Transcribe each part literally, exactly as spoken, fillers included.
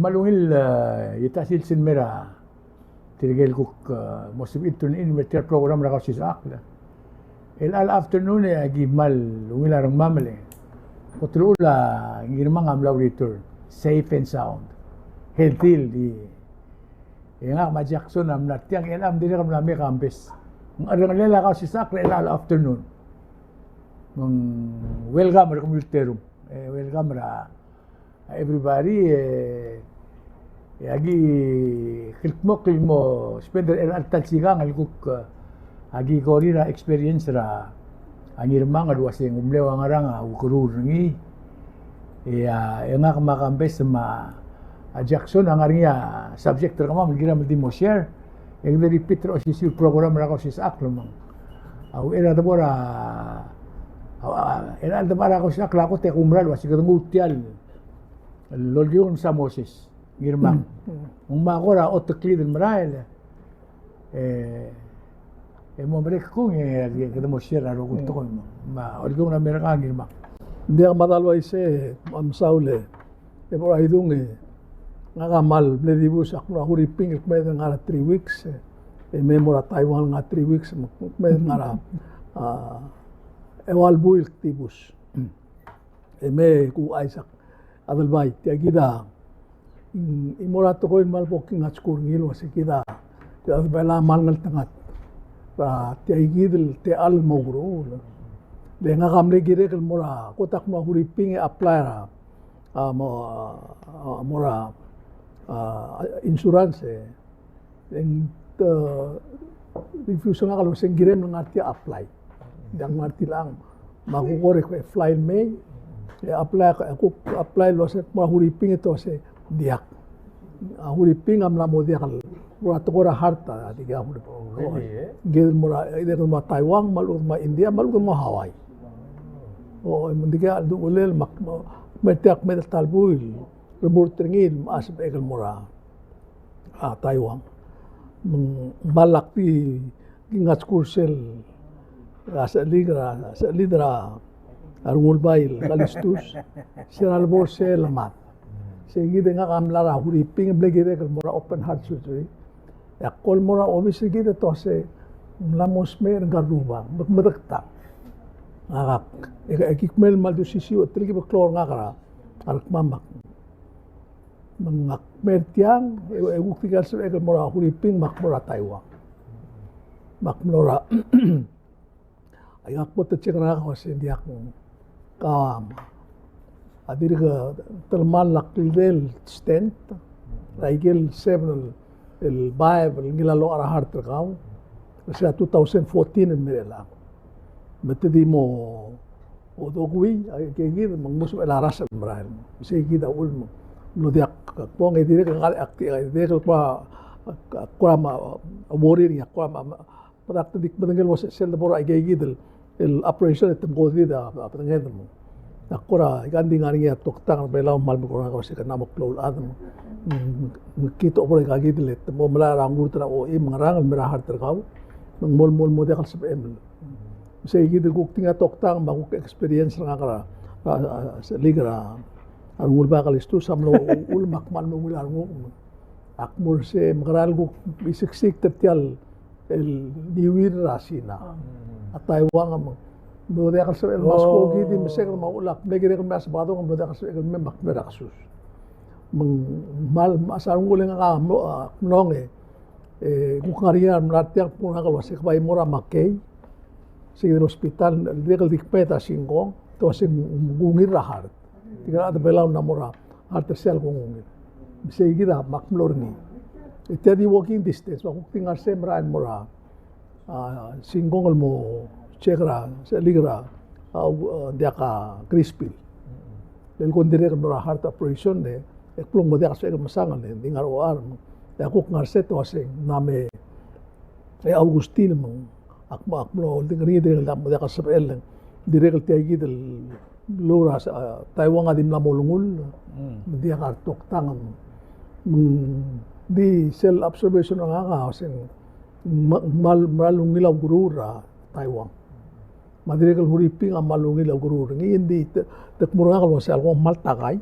Kmal ungil, e, e ta sils el mei er tirke el kuk, e, mo sebechir el tune in el mei er tia el program er a Kausisechakl. El chelecha el afternoon e aki kmal ungil a rengmam el kot el uchul a Ngirmang a mla return safe and sound, healthy el di. E ngak me a Jackson a mla er tiang, e chelecha me ng dirrek el mla mei e kambes. Ng cherrengelel a Kausisechakl er chelecha el afternoon. Me ng welcome er kemiu el teru. E welcome er a everybody, e, e aki kldmokl el mo spend er chelecha el ta el sikang el kuk, e, aki kora experience er a Ngirmang el uase ng mle ua ngerang a ukeruul er ngii. E, a, e ngak me a kambes me a Jackson a ngar er ngii a subject er kemam el kiram el di mo share. E ng di repeat er a osisiu el program er a Kausisechakl me ng. A uchei er a debo er a, a, a, er a debo er a Kausisechakl a kot e kumerang el uase kede nguu tia el el olkiung el msa Moses Ngirmang. Mm. Ng mo kora oteklid el merael. E, e mo merek kung e, e kede mo share a rokui el tekoi me a olkiung er a Merika Ngirmang. Ng diak, me a dal uaisei, me a mesaul e, e bo er a idung e, ngak a kmal mle dibus, ak mlo er a Huriping el kmeed el ngar er a three weeks, e, e me mo er a Taiwan el ngar er a three weeks, me kmeed el ngar er a, a, eua el buil el dibus. E me kuk Isaac Adelbai, tia kid a, mm, e mo er a tekoi el kmal bo kingatskur er ngii el uase kid a, tia kid a Belau a kmal ngeltengat er tia kid el techall el mo oukeruul. Le ngak a mle kirek el mo er a, kot ak mo er a Huriping e apply er a, a, mo, a, mo er a, a, insurance e, e ng, e, refuse ngak el uase ng kirem el ngar tia apply. Diak, ngar tilechang. Me a kuk kora fly el mei, e apply, e kuk apply el uase mo er a Huriping e te uase diak. A Huriping a mla mo diak el, mo er a tekoi er a heart a, a di a Huriping. Oh, really, eh? Ng kid el mo er a, either mo er a Taiwan, me a lechub e mo er a India, me a lechub e mo er a Hawaii. O, e me ng dikea el dukelel, me ak, me, me tia kmeed el ta el buil el remurt er ngii, me a sebechek el mo er a a, Taiwan. Me ng, me lak di, di ngatsko er sel, a, sechelik er a, sechelik er a, a Rengulbai el Kalistus, se er a lebo er sel lemad. Sei kid e ngak a mla er a Huriping, mle kirek el mo er a open heart surgery. E ak kol mo er a obis er kid e te uase ng mla mo smecher er ngka el rubak, me ak medektang. Ngak, e, e ki kmal di osisiu, e telkib el klou er ngak er a, a rekmam. Me ngak mer tiang, e, e kuk tirka el sebechek el mo er a Huriping, me ak mo er a Taiwan. Me ak mlo er a, aika kbo te check er ngak el uase ng diak, ka, a dirk telemall a kldei el stent, er a ikel seven el, el valve el ngilai a locha er a heart er kau, er se er a two thousand fourteen el mei er chelechang. Me te di mo odokui, a, ikei kid, me ng mo sebechel a rasech el merael. Me sei kid a uchul me ng mlo diak, kbong e dirrek el ngar, ak, ak, dirrek el kora, ak, ak kora me a, a worry er ngii, ak kora me a, me a, me ak te di kmedengei el uase sel debo er a ikei kid el, el operation e te mkodid a, a bedenged me. Ak kora, aika ng di ngar er ngii a toktang er a Belau el kmal mekerang el uase kede mo klou el chad me. Mm, mm, kid a obo er a ikakid el te mo melai er a ngurt er a O E me ngerang el mei er a heart er kau. Me ng mo, mo, mo diak el sebechem el Me sei kid el kuk di ngar er a toktang me a kuk experience er ngak er a, a, a, sechelik er a Rengulbai Kalistus a mlo uchul me ak kmal mle ungil a renguk. Ak mo er se mekerang el kuk iseksik er tia el New Year er a Sina. A Taiwan a me ng mlo diak el sebechel el meskid e di meseked me a uchul ak mle kirek el mei er a Sabadong a mlo diak el sebechek el mei me ak mei er a kesus. Me ng kmal mechas a rengul e ngak a mlo, a, mlong e, e kuk ngar er ngii a mla er tiang el kmo er ngak el uase ke bai mo er a McKay. Sei kid el hospital, el dirrek el di kmeed a singkong, te uase ng ungil er a heart. Tirka el chad er a Belau a mla mo er a heart er sel kmo ng ungil. Me sei kid a me ak mlo er ngii. E tia di walking distance, me a kuk di ngar er sei merael el mo er a, a, singkong el mo check er a, sechelik er a, a, a, diak a Crispy. El kmo ng dirrek el mo er a heart operation e, e kmo ng mo diak el sebechek el mesang e, di ngar er a O R, e a kuk ngar er sei te uase ng mla me, e Augustin me ng ak mo, ak mlo oldingel er ngii, dirrek el mo diak el sebechel, dirrek el tia kid el beluu er a, a, Taiwan a di mla mo olengull, me ng diak a retoktang. Me ng di sel observation er ngak a uase ng kmal, kmal, kmal ungil a ukeruul er a Taiwan. Me a dirrek el Huriping a kmal ungil a ukeruul er ngii, e ng di te, te kmo er ngak el uase a lekong kmal takai.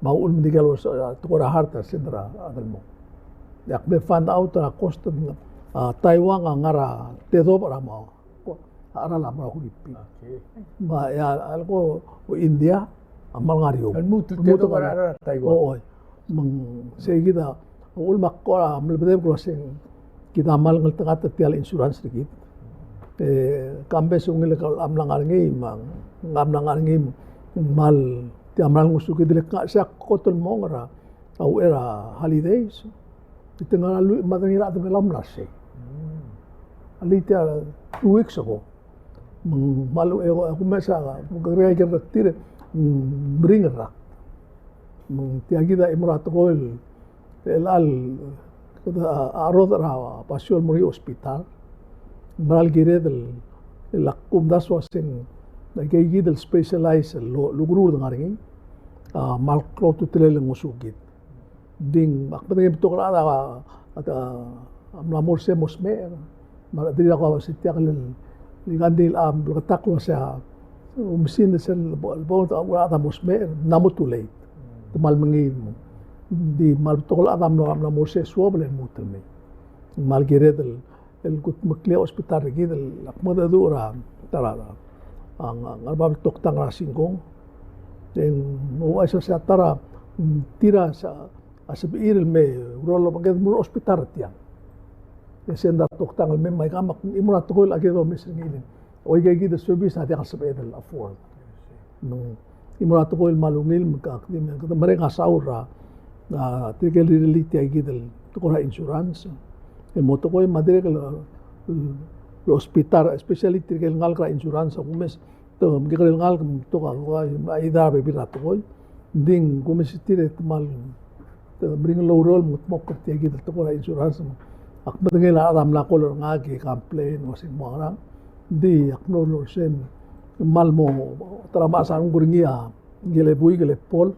Me a uchul me ng di ikel, a, tekoi er a heart a send er a delmong. E ak mle find out er a cost, a, Taiwan a ngar er a tedobech er a mo, a cheral a mo er a Huriping. Okay. Me a, e a, a leko India a kmal ngar er eou. A lmuut el tedobech er a cheral a Taiwan. Oi. Me ng sei kid a uchul me ak kora melebedebek el uaseng kid a kmal ngeltengat er tia el insurance er kid. E, kambes ungil e kau a mla ngar er ngii, me ng mla ngar er ngii, me ng kmal tia a mla ngosukid el ka, se a kot el mong er a, a uchei er a holidays. Te ngar er a lluich me a edei el chad er a Belau a mla er sei. A lei tia two weeks ago. Me ng kmal, e, e, kumes a, me ng kekerei a ikel rektir, mm, meringel el rak. Me ng tia kid a chimo er a tekoi el, el chelecha el, kede, a, a rodech er a basio el mo er a hospital. Mera el kired el, el ak kumdasu el uaseng, aike kid el specialize el lo, lukeruul el ngar er ngii. A, kmal klou a ultutelel el ngosukid. Ng di ak medengei a betok el chad a, a, a mla mo er sei mo smecher. Me a rechad er tir a kuk uase tia el, el ikang di a bleketakl el uase a oumesingd sel bo, bo, a chad a mo smecher, ng mla mo too late. Te kmal mengiil mo. Ng di kmal betok el chad a mla, mla mo er sei e suobel e lmuut el mei. Ng kmal kired el el kudmeklii a hospital er kid el ak mengedecheduch er a ta er a, a, a, ngar er a bab el toktang er a singkong. E ng ouchais el uase a ta er a, mm, tir a se, a sebechir el me oureor el obengked el mo er a hospital er tiang. E send a toktang el mei me aika me ak chimo er a tekoi el ak di omes er ngii el, oike kid el service a diak el sebeched el afford. Me ng chimo er a tekoi el kmal ungil, me ak di me, kede mereng a saul er a, a, tirke el rirellii tia kid el tekoi er a insurance. El mo tekoi me a dirrek el, el, el hospital, especially tirke el ngalek er a insurance, a kumes, te, me kekerei el ngalek, me te ko, a, a, a, ida a bebil er a tekoi. Ng di kumes tir e te kmal Te meringel el oureor el mengedmokl er tia kid el tekoi er a insurance. Ak medengei a rechad a mla call er ngak e complain el uasei ng mo ngerang. Ng di ak mlo oureor er sei me ng kmal mo ta er a mechas a renguk er ngii a ngike el buik el Paul.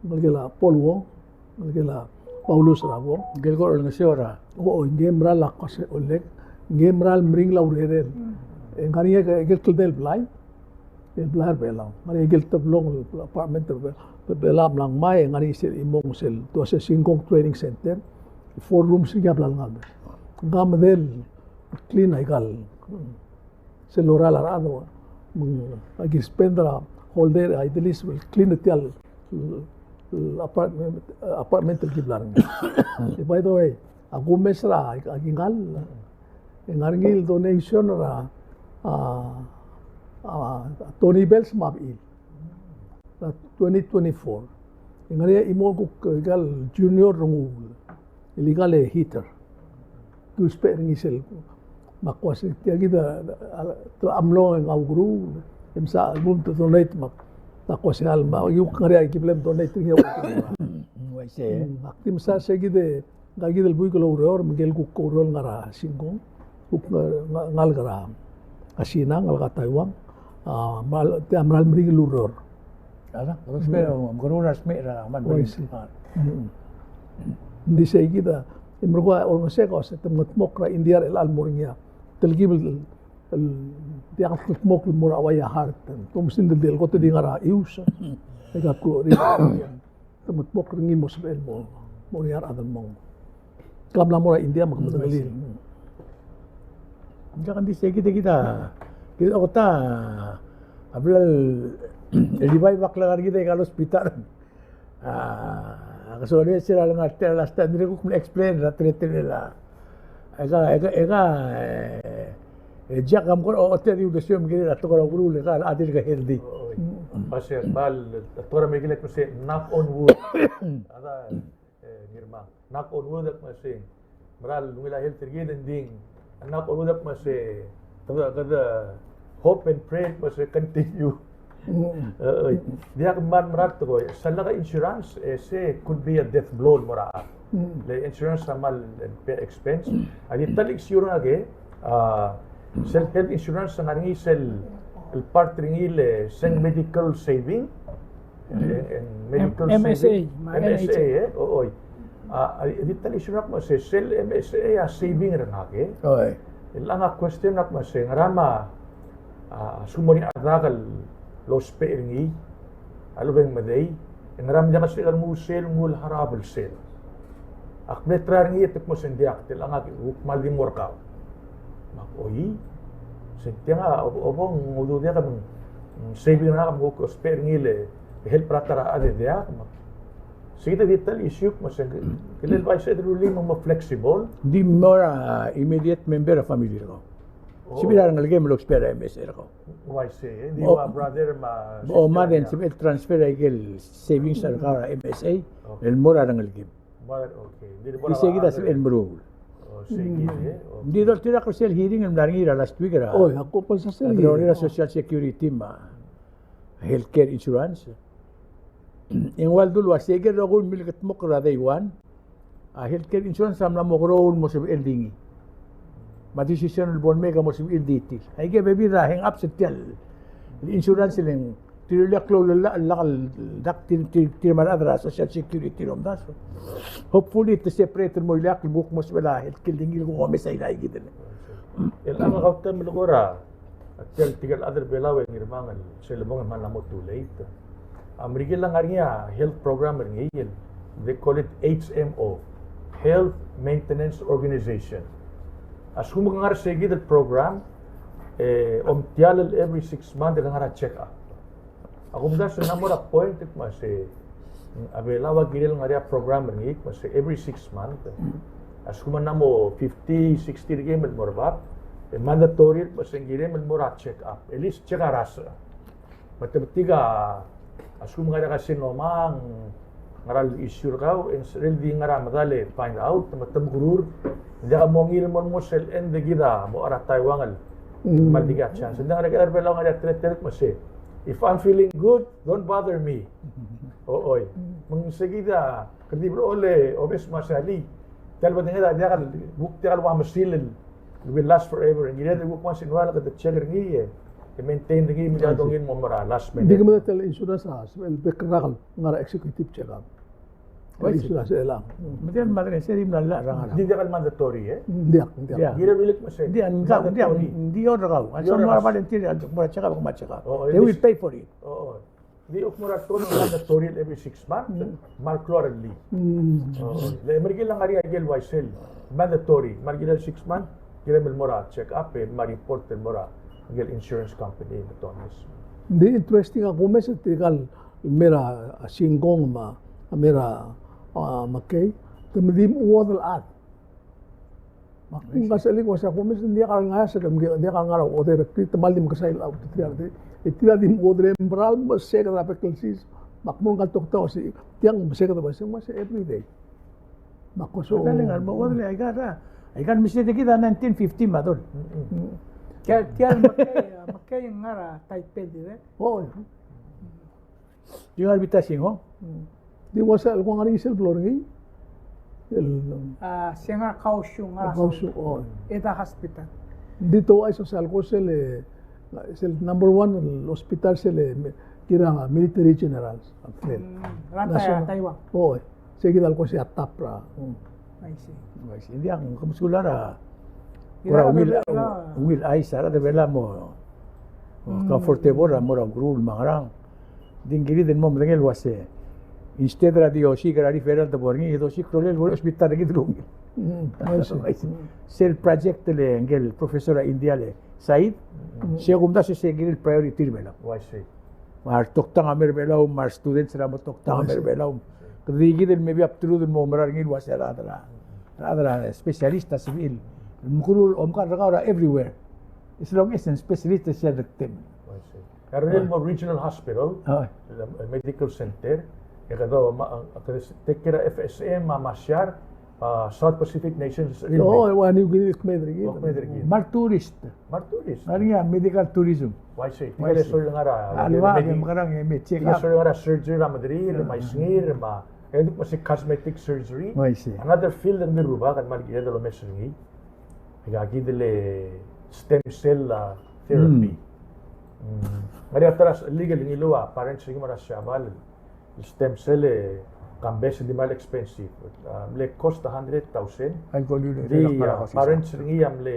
Ngelekel a Paul Wong. Ngelekel a Paulus er a Wong. Ngike el kora olengeseu er a. O, ngike el mera el ak uasei Oleg. Ngike el mera el meringel a urerel. E ng ngar er ngii a ikel kldei el blai. El blai er a Belau. Ngar er ngii a ikel teblong el apartment er a Be-, Belau a mla ngmai, e ngar er ngii sel chimong sel, te uase Singkong Training Center. Four rooms er ngii a bla lengai. Ng medal clean a ikal. Sel lorael a rechad, me aki spend er a whole day, a, at least el clean er tia el, el apartment, apartment el ki bla er ngii. E by the way, a kumes er a, a kingall, e ng ngar er ngii el donation er a, a, a, Tony Bells me a bechil. Er a twenty twenty-four. E ng ngar er ngii a chimo el kuk, e, ikal Junior Renguul. El ikal e heater. Ki ousbech er ngii sel. Me ak uase tia kid a, a, a, a mlo e ng a ukeruul. E msa a lmuut el donate me ak, ak uase a le me, e kuk ngar er ngii a ki bla el donate er ngii a ukeruul. Mm, uaisei, e. Mm, ak di msa se kid e Ngka kid el buik el oureor, me ngike el kuk oureor el ngar er a Singkong, kuk nga-, nga-, ngalek er a Sina, ngalek er a Taiwan, a, mera el, tia mera el meringel el oureor. A, ng mekerang a smecher er a, me a. Ng di sei kid a, e merekong a olengeseu a se te mengedmokl er a India er chelecha el mo er ngii a telkib el, el, diak el kldmokl el mo er a uaia heart, te oumesingd el di el kot e di ngar er a ius, e ka kuk Te mengedmokl er ngii el mo sebechel el mo, mo er ngii a rechad el mong. Ke mla mo er a India me ke medengelii. Ng diak, ng di sei kid, kid a, kid a kot a bla el revive a klekar kid er a ikal hospital. A, ke soal er sel lengar er tia el last time, ng dirrek kuk mle explain er a teletelel a Eka, eka, eka, e, e, Jack, a mkora ochotii a di uldesuel me ng kirel a tekoi er a ukeruul, eka, a dirk healthy. Oi. Me se, kmal, a tekoi er a Merikel el kmo se, knock on wood. A da, e, Ngirmang. Knock on wood el kmo se. Mera el ungil a health er kid, e ng di, knock on wood el kmo se, kede, kede hope and pray el kmo se continue. Mm. E, e, diak kmal mera el tekoi. Sel lak a insurance, e se could be a death blow el mo er a chad. Mm. Le insurance a kmal pay expense. A di ta el issue er ngak e, a, sel health insurance a ngar er ngii sel, el part er ngii le sel medical saving. Mm. E, e, medical saving. M S A, me a M S A, N H A. E, o, oi. A, a di ta el issue er ngak me se, sel M S A a saving er ngak e. Oi. El ngar er ngii a question er ngak me se, ngera me a, a, se mo er ngii a dak el lousbech er ngii a lobengmedei, E ngera me diak el sebechek el nguu sel, nguu el harau a belsel? Ak mle try er ngii e te kmo se ng diak, te chelechang a kuk kmal di mo er kau. Me ak, oi, se ng tiang a, o, o bo ng ududiak me ng saving er ngak me kuk ousbech er ngii el help er a ta er a chad e diak. Me sei kid a di ta el issue, me se ng, kele el bai se de rullii me ng mo flexible. Ng di mo er a immediate member er a family er kau. Oh. Sebechir a rengelekem el ousbech er a M S A er kau. Uaisei, e di ua brother me a sister. O, me a den, sebechel el transfer a ikel savings er kau er a M S A, okay, el mo er a rengelekem. Mo er a, okay. Di sei kid a sebechel el meruul. O, sei kid, e. Okay. Ng di doltirakl er sel hearing el mla er ngii er a last week er a, oi, a ko, ko sel hearing er a Social Security me a healthcare insurance. E ng ua ldu el ua sei kid el rokui el milkedmokl er a day one, a healthcare insurance a mla mo grow el mo sebechel di ngii. Me a decision el bo lemei a mo sebechir el di tir. Aike bebil er a hang-ups er tia el insurance el ng tir el klou el llach, el llach el dak tir, tir, tir me a rechad er a Social Security el omdasu. Hopefully te separate el mo ileakl el kuk mo sebechel a healthcare el di ngii el kuk omes a iraikid el. El a ngak a utem el kora Tia el tirke el chad er Belau e ngirmang el sel lebong e ng mla mo too late. A Merikel a ngar er ngii a health program er ngii el, they call it H M O, Health Maintenance Organization. A lsekum ke ngar er sei kid el program, e omtial el every six month e ke ngar er a check up. A kumdasu e ng mla mo er a point el kmo se a Belau a kirel ngar er ngii a program er ngii el kmo se every six month, a lsekum ng mla mo fifty, sixty er kemiu el mo er bab, e mandatory el kmo se ng kirem el mo er a check up, at least check a rasech. Me te metik a, a lsekum ng ngar er ngii a carcinoma, ng ngera el issue er kau, e ng sebechel di ngar er a medal e find out, me te mekerur, ng diak a mo ngii el mo, mo sel end e kid a mo er a Taiwan el kmal dikea chance. Ng di ngar er a Belau a ngar er ngii a teletelel el kmo se, if I'm feeling good, don't bother me. O, oi. Me ng sei kid a, kede di blechoel e obes me a sali. Tia el bedenged a diak el, kuk diak el ua mesil el, it will last forever. Ng kired el kuk once in a while kede check er ngii e, e maintain er ngii me diak dongil mo mo er a last minute. Ng di ke medal tia el insurance a, el bek el rak el ngar er a executive check up. Oi, insurance er chelechang. Me tia el madre se di mla llach er a ngar er a. Ng di diak el mandatory, e? Ng diak, ng diak. Ng diak. Ng di order er kau. Ng di order er kau. Ng di order er kau. They will pay for it. O, o. Di kuk mo er a tono ng mandatory el every six month, me a klou a rellii. O, le Merikel a ngar er ngii a ikel uaisei el mandatory, me a kirel six month, kirem el mo er a check up, e me a report el mo er a ikel insurance company, me te omes. Ng di interesting a kumes er tirka el mei er a Shin Kong me a, mei er a, a, McKay, te me di mo uodel a chad. Me ak kmo ng ka sel kmo se a kumes ng diak a rengeasek, ng diak a rengar a oderekrir, te kmal di mekesai el auditor er tir. E tir a di mo oderembrael me se kede er a bek el sils. Me ak kmo ng ka el toktang a se, tiang me se kede bai se, me se every day. Me ak kmo so. Aika el mesa er kid a nineteen fifty me a dol. Tia, tia el McKay, McKay a ngar er a Taipei dirrek. O. Di ngar er a bita Shin Kong? Di ua se el kuk ngar er ngii sel floor er ngii. El, a, se ngar er a Kaohsiung, ngar er a Kaohsiung, o. Eda Hospital. Di te ouchais a se el kuk sel, sel number one el hospital sel, me, kirel a military generals. Mm, er a Taiwan. O, se kid el kuk se a top er a. Mm. I see. I see. Ng diak, ng kemesukul a kora ungil, ungil chais a rechad er Belau mo, mo comfortable er a mo er a ukeruul me a ngerang. Ng di ng kired el mo medengei el uase, instead er a di osiik er a referral te bo er ngii, e dosiik a rolel el bo er a hospital er kid el ungil. Mm, I see. I see. Sel project el ngike el professor er a India el Said, se kumdasu se kirel priority er Belau. Oh, I see. Me a retoktang a mei er Belau, me a restudents er a mo toktang a mei er Belau. Kede di kid el maybe a bdelud el mo mera er ngii el uase a rechad er a, a rechad er a specialist a sebechir el mekerur el omkar er kau er a everywhere. As long as a specialist a sel dektem. I see. Ngar er ngii el mo regional hospital, el medical center, e kede, kede take care er a F S M, a Marshall, a South Pacific nations, really. O, e ua New Guinea el kmeed er kid. O, kmeed er kid. Me a retourist. Me a retourist. Ngar er ngii a medical tourism. Uaisei. Tirke el sorir el ngar er a, a, el ua, medi-, me ngerang e me check up. Tirke el sorir el ngar er a surgery er a mederir, me a isngir, me a, e ng di kmo se cosmetic surgery. Uaisei. Another field el ng di rubak el kmal kired el omes er ngii. Aika kid el stem cell, a, therapy. Mm. Mm. Ngar er ngii a ta er a legal ngiluu a parents er ngii me a Siabal. Stem cell e, kambes e di kmal expensive. A, mle cost a hundred thousand. Di, a, parents er ngii a mle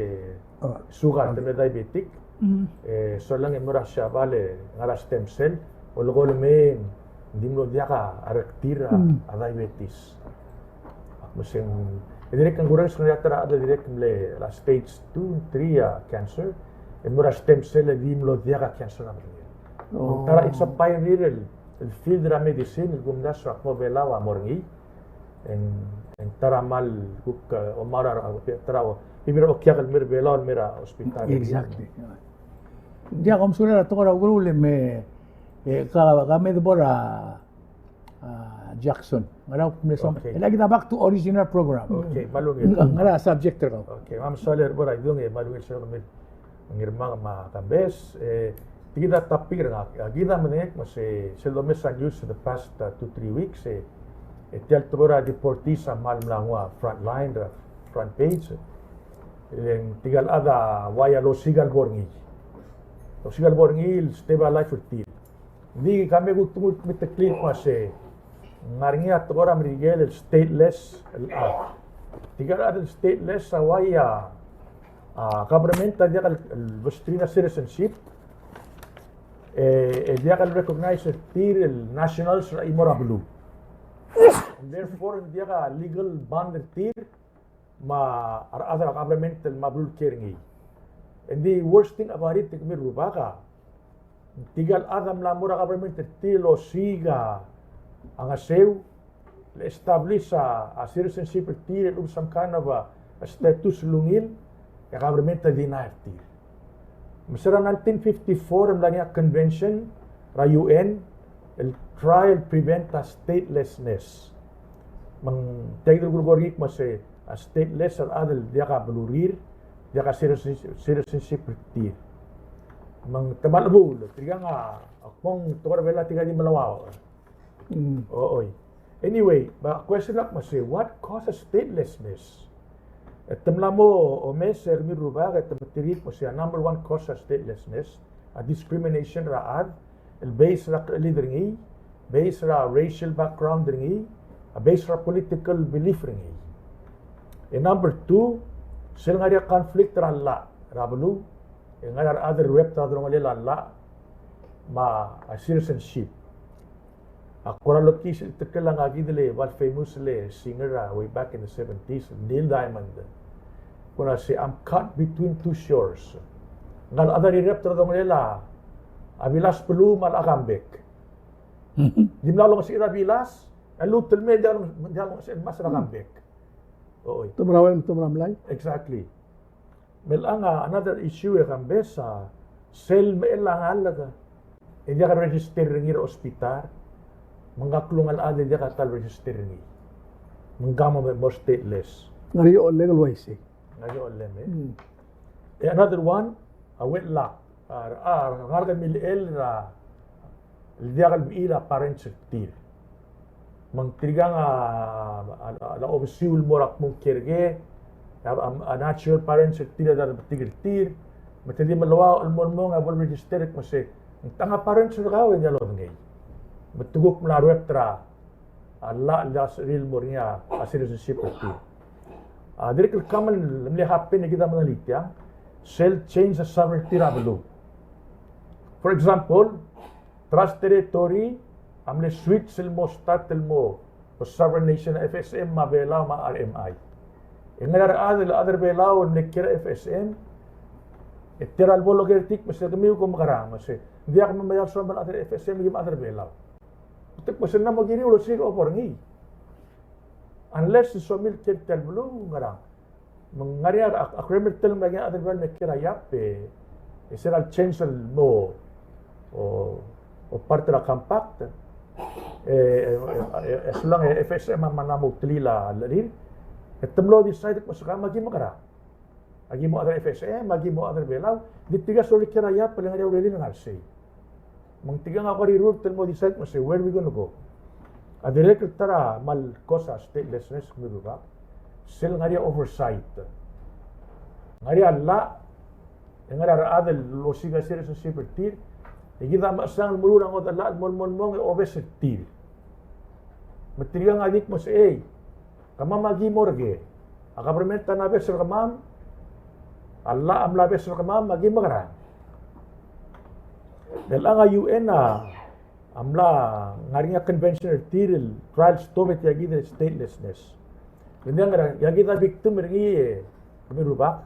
sugar, te mle diabetic. Mm. E, solang e mo er a Siabal e ngar er a stem cell, oleko el mei, di mlo diak a, a rek tir a, a diabetes. Me se ng, e dirrek el kurenges er ngii a ta er a chad el dirrek el mle er a stage two, three a cancer, e mo er a stem cell e di mlo diak a cancer a medengei. Oh. Ta er a, it's a pioneer el, el field er a medicine el kumdasu er a kmo Belau a mo er ngii. E ng, e ng ta er a kmal kuk, e, omar a, ta er a, bebil er a okiak el mei er a Belau el mei er a hospital. Exactly. Ng diak kom sulir a tekoi er a ukeruul e me, e, ka, ka me debo er a, a, Jackson. Ngera kuk mle soam. Okay. E le kid a back to original program. Okay, me a ungil. Ng-, ngera subject er kau. Okay, me a mesaul er a bo er a idung e me a ungil sel kemiu. Ngirmang me a Kambes, e, tia kid a topic er ngak, a kid a medengei el kmo se, sel domes a news the past, uh, two, three weeks, e, e tia el tekoi er a deportees a kmal mla nguu a front line, er a front page. E le ng tirka el chad a uai a losiik a lebo er ngii. Losiik a lebo er ngii el stay alive er tir. Ng di ka me kuk tmuu el metik el kmo se, ng ngar er ngii a tekoi er a Merikel el stateless el chad. Tirka el chad el stateless a uai a, a government a diak el, el besterir a citizenship, e, e diak el recognize er tir el nationals er a chimo er a beluu. Therefore, ng diak a legal bond er tir me a rechad er a government el mla beluu el kiei er ngii. And the worst thing about it, kemiu el rubak a, tirka el chad a mla mo er a government er tir el osiik a ngeseu, el establish a, a citizenship er tir, el lobes some kind of a status el ungil, e a government a deny er tir. Me se er a nineteen fifty-four e mla er ngii a convention er a U N el try el prevent a statelessness. Me ng tia kid el kulekoi er ngii el kmo se a stateless a rechad el diak a belurir, diak a citizenship, citizenship er tir. Me ng te kmal chebuul, tirkang a, a kmo ng tekoi er a Belau tirka di meleua. Mm. O, oi. Anyway, me a question er ngak a kmo se, what causes statelessness? E te mla mo omes er kemiu el rubak, e te metik el kmo se a number one cause of statelessness, a discrimination er a chad, el based er a kerelid er ngii, based er a racial background er ngii, a based er a political belief er ngii. E number two, sel ngar er ngii a conflict er a llach er a beluu, e ngar er ngii a rechad el ruebet er a delongelel a llach me a citizenship. Ak kora lokiis el tekoi er ngii a kid el ua el famous el singer, uh, way back in the seventies, Neil Diamond. Kora se, I'm caught between two shores. Ngka el chad a rirebet er a delongelel a bilas beluu me a lechakambek. Di mla longesechii er a bilas, e lluut el mei e diak longesechii el mas er a kambek. Oi. Te mera el uaisei, te mera el mlai. Exactly. Me chelechang a another issue e Kambes a sel mechell a ngalek e diak el register er ngii er a hospital, me ngka klungel a chad e diak a ta el register er ngii. Me ngka mo, mo stateless. Ngar er ngii a ollem el uaisei. Ngar er ngii a ollem, e. Hmm. E another one, a uelechakl. A, a, ngalek a milechell er a el diak el bechil a parents er tir. Me ng tirkang a, a, a, a obesiu el mo er a kmo ng kerke, a, a, a natural parents er tir a diak el betik er tir, me te di meleua el mo el mong e bo el register el kmo se, ng tang a parents er kau e ng diak lodengei. Me te kuk mla ruebet er a, a llach el diak el sebechir el mo er ngii a, a citizenship er tir. A dirrek el common el mle happen e kid a medengei tiang, sel change a sovereignty er a beluu. For example, Trust Territory a mle switch el mo start el mo, mo sovereign nation a F S M me a Belau me a R M I. E ngar er ngii a rechad el chad er a Belau el mle kiei er a F S M, e tia el bo loker er tir el kmo se kemiu ko mekerang, me se, ng diak me mei a soam el chad er a F S M e ki mei a chad er a Belau. Te kmo se ng mo kiriu el osiik a obo er ngii. Unless e somiu el kiei er tia el beluu, ngerang. Me ng ngar er ngii a, a, a Kremlin el mla er ngii a chad er a Belau el mle kiei er a Iap, e, e se er a le change el mo, o, o part er a compact, e, e, e, e, as long e F S M a mla mo ultelil a llechir, e te mlo decide el kmo se kemam a ki mekerang. A ki mo chad er a F S M, a ki mo chad er a Belau, di tirka soal el kiei er a Iap el ngar er ngii a urerel el ngar er sei. Me ng tirkang a kora rirurt el mo decide el kmo se, where we gonna go? A dirrek el ta er a kmal cause a statelessness, kemiu el rubak, sel ngar er ngii a oversight. Ngar er ngii a llach, e ngar er ngii a rechad el osiik a citizenship er tir, e kid a mechesang el meruul a ngodech el llach el mo el mo el mong e obes er tir. Me tirkang a di kmo se, ei, kemam a ki mo er kei. A government a mla obes er kemam, a llach a mla obes er kemam, a ki mekerang. Chelechang a U N a, a mla ngar er ngii a convention er tir el try el stop er tia kid el statelessness. Ng di ngar er ngii a kid a victim er ngii e, kemiu el rubak,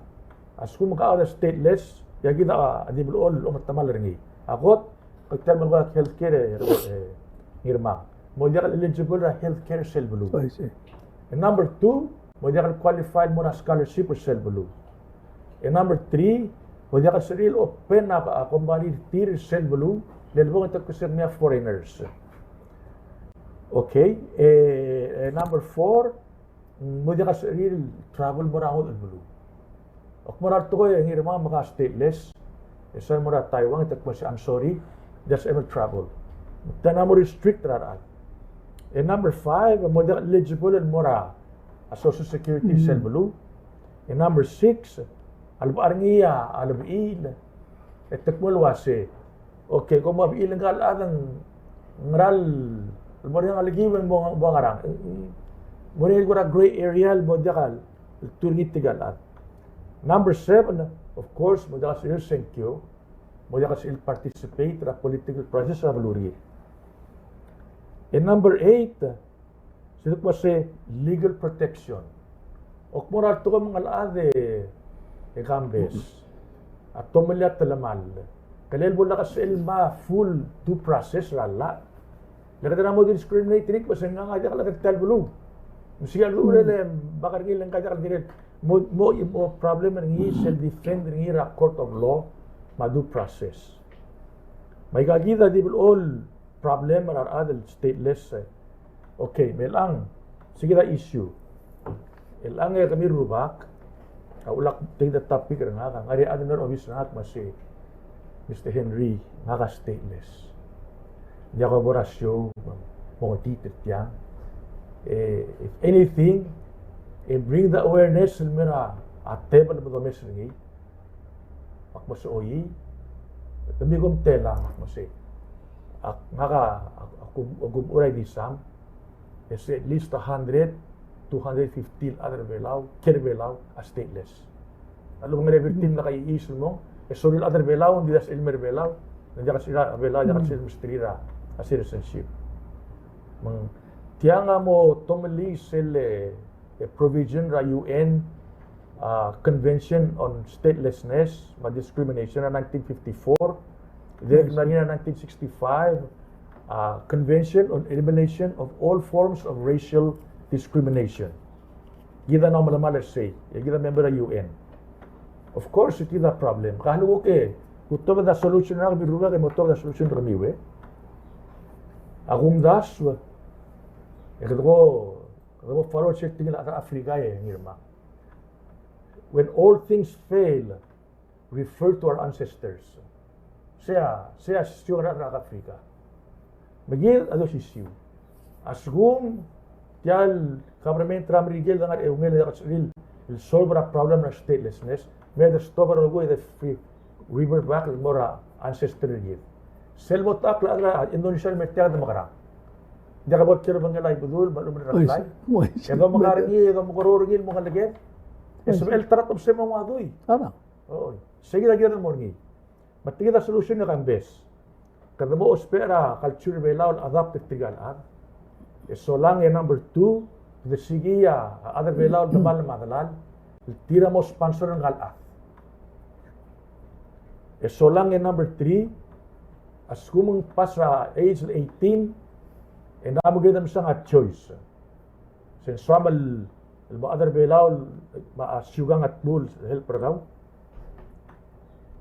a lsekum ke chad el stateless, tia kid a di blechoel el ometemall er ngii. A kot, ke tia el melekoi a healthcare e, e, Ngirmang. Mo diak el eligible er a healthcare er sel beluu. I see. E number two, mo diak el qualify el mo er a scholarship er sel beluu. E number three, mo diak el sebechir el open a, a company er tir er sel beluu, le lebong e te kuk se mei a foreigners. Okay, e, e number four, mm, mo diak el sebechir el travel mo er a ngodech el beluu. Ak mo er a tekoi e Ngirmang me ke stateless, e sel mo er a Taiwan, e te kuk se, I'm sorry, just able travel. Te mla mo restrict er a rechad. E number five, mo diak el eligible el mo er a Social Security er sel beluu. E number six, a lebo er ngii a, a lebechiil, e te kmo el uase, okay, kom a bechiil ngka el chad, ng ngera el mo er ngii a ngelekiu e ng mo, mo ngerang. Mo er ngii el kora gray area el mo diak el, el tuu er ngii tirka el chad. Number seven, of course, mo diak el sebechir el sengkio, mo diak el sebechir el participate er a political process er a belurir. E number eight, se te kmo se legal protection. Ak mo er a tekoi me a chad e, e Kambes, a tomellii a telemall, ke lebo lak sebechel el mei a full due process er a llach. Le kede mo discriminate er ngii, kmo se ngak a diak el chad er tia el beluu. Me sei a lurrelel e bak er ngii le ngak a diak el kirel. Mo, mo, mo problem er ngii sel defend er ngii er a court of law me a due process. Me aika kid a di blechoel problem er a rechad el stateless. Okay, me chelechang, sei kid a issue. Chelechang e kemiu el rubak, a ulak tia kid a topic er ngak, a ngar er ngii a chad el mei er a obis er ngak me sei, Mister Henry, ngak a stateless. Ng diak bo er a show, mo ngetiit er tiang. E, if anything, e bring the awareness el mei er a table me domes er ngii. Ak mo se, oi, kemiu kom telang? Ak mo se, ak, ngak a, ak, ak, ak, ak, ak, e se at least a hundred, two hundred fifty el chad er a Belau, kiei er a Belau, a stateless. A lebo ngar er ngii a team el lak a iis el mong, e sorir el chad er a Belau, ng di diak el mei er a Belau, ng diak el sebechir a Belau, diak el sebechir el mesterir a citizenship. Me ng tiang a mo tomellii sel, e, provision er a U N, a, Convention on Statelessness me a Discrimination er a nineteen fifty-four, e dirrek el mla er ngii er a nineteen sixty-five, a, Convention on Elimination of All Forms of Racial Discrimination. Kid a mla melemall er sei, e kid a member er a U N. Of course, kid a problem. Ka lebo ke, kutobed a solution er ngak, kemiu el rubak, e mo tobed a solution er kemiu, e. A kumdasu, e kede ko, kede ko follow sel tekingel a Africa, e, Ngirmang. When all things fail, refer to our ancestors. Sei a, sei a siu er a Africa. Me kid a di osisiu. A lsekum tia el government er a Merikel a ngar er a eungel e diak el sebechir el solve er a problem er a statelessness, me de stop er a rokui e de free, revert back el mo er a ancestor er kid. Sel mo techakl a chad er a Indonesia el mei er tiang e de mekerang? Ng diak bo el kiei er a obengkel a Ibedul me a lechub e ng reklai? E domengar er ngii, e domekeroul er ngii el mo ngeleked, e sebechel el ta er a tebesei me ng ua dui. Oi, sei kid a kired el mo er ngii. Me tia kid a solution e Kambes. Kede mo ousbech er a culture er a Belau el adapt er tirka el chad. E solang e number two, kede siik a chad er a Belau el demal me a delal el tir a mo sponsor er ngka el chad. E solang e number three, a lsekum ng pass er a age el eighteen, e ng mo kede mesang a choice. Se ng soam el, el mo chad er a Belau, me a siukang a tmuu el help er kau.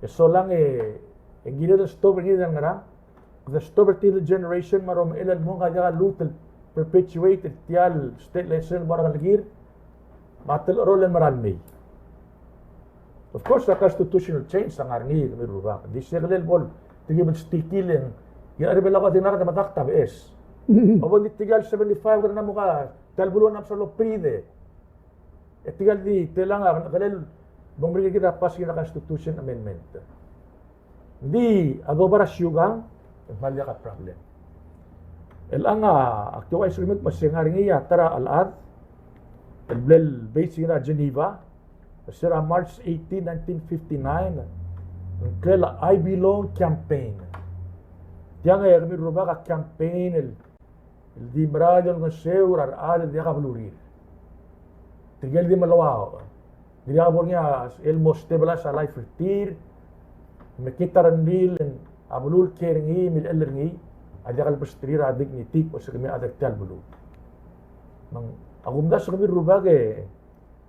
E solang e, e ng kired el stop er ngii el ngerang, de stop er tia el generation me a romechell el mong a diak a lmuut el perpetuate er tia el statelessness el mo er a ngelekir, me a telecheroll el mera el mei. Of course, a constitutional change a ngar er ngii, kemiu el rubak. Ng di se kid el bo el tekib el sticky el ng, e a Belau a di ngar er a medakt a beches. A bo ng di tia el seventy-five kede mo ka, tia el beluu a msa el operate. E tia el di telang a, kede bo el mo er ngii kid a pass er ngii a constitution amendment. Ng di a doba er a siukang, e ng kmal diak a problem. Chelechang a, ak di ouchais er kemiu me se ng ngar er ngii a ta er a chelechad el mle based er a Geneva, se er a March eighteen, nineteen fifty-nine, ng ngklel a I Belong campaign. Tiang e kemiu el rubak a campaign el, el di merael el olengeseu er a rechad el diak a belurir. Tirke el di melai a, di diak a bo er ngii a el mo stabilize a life er tir, me kid a rengrir el a beluu el kiei er ngii, milechell er ngii, a diak el besterir a dignity el kmo se kemiu a chad er tia el beluu. Me ng, a kumdasu e kemiu el rubak e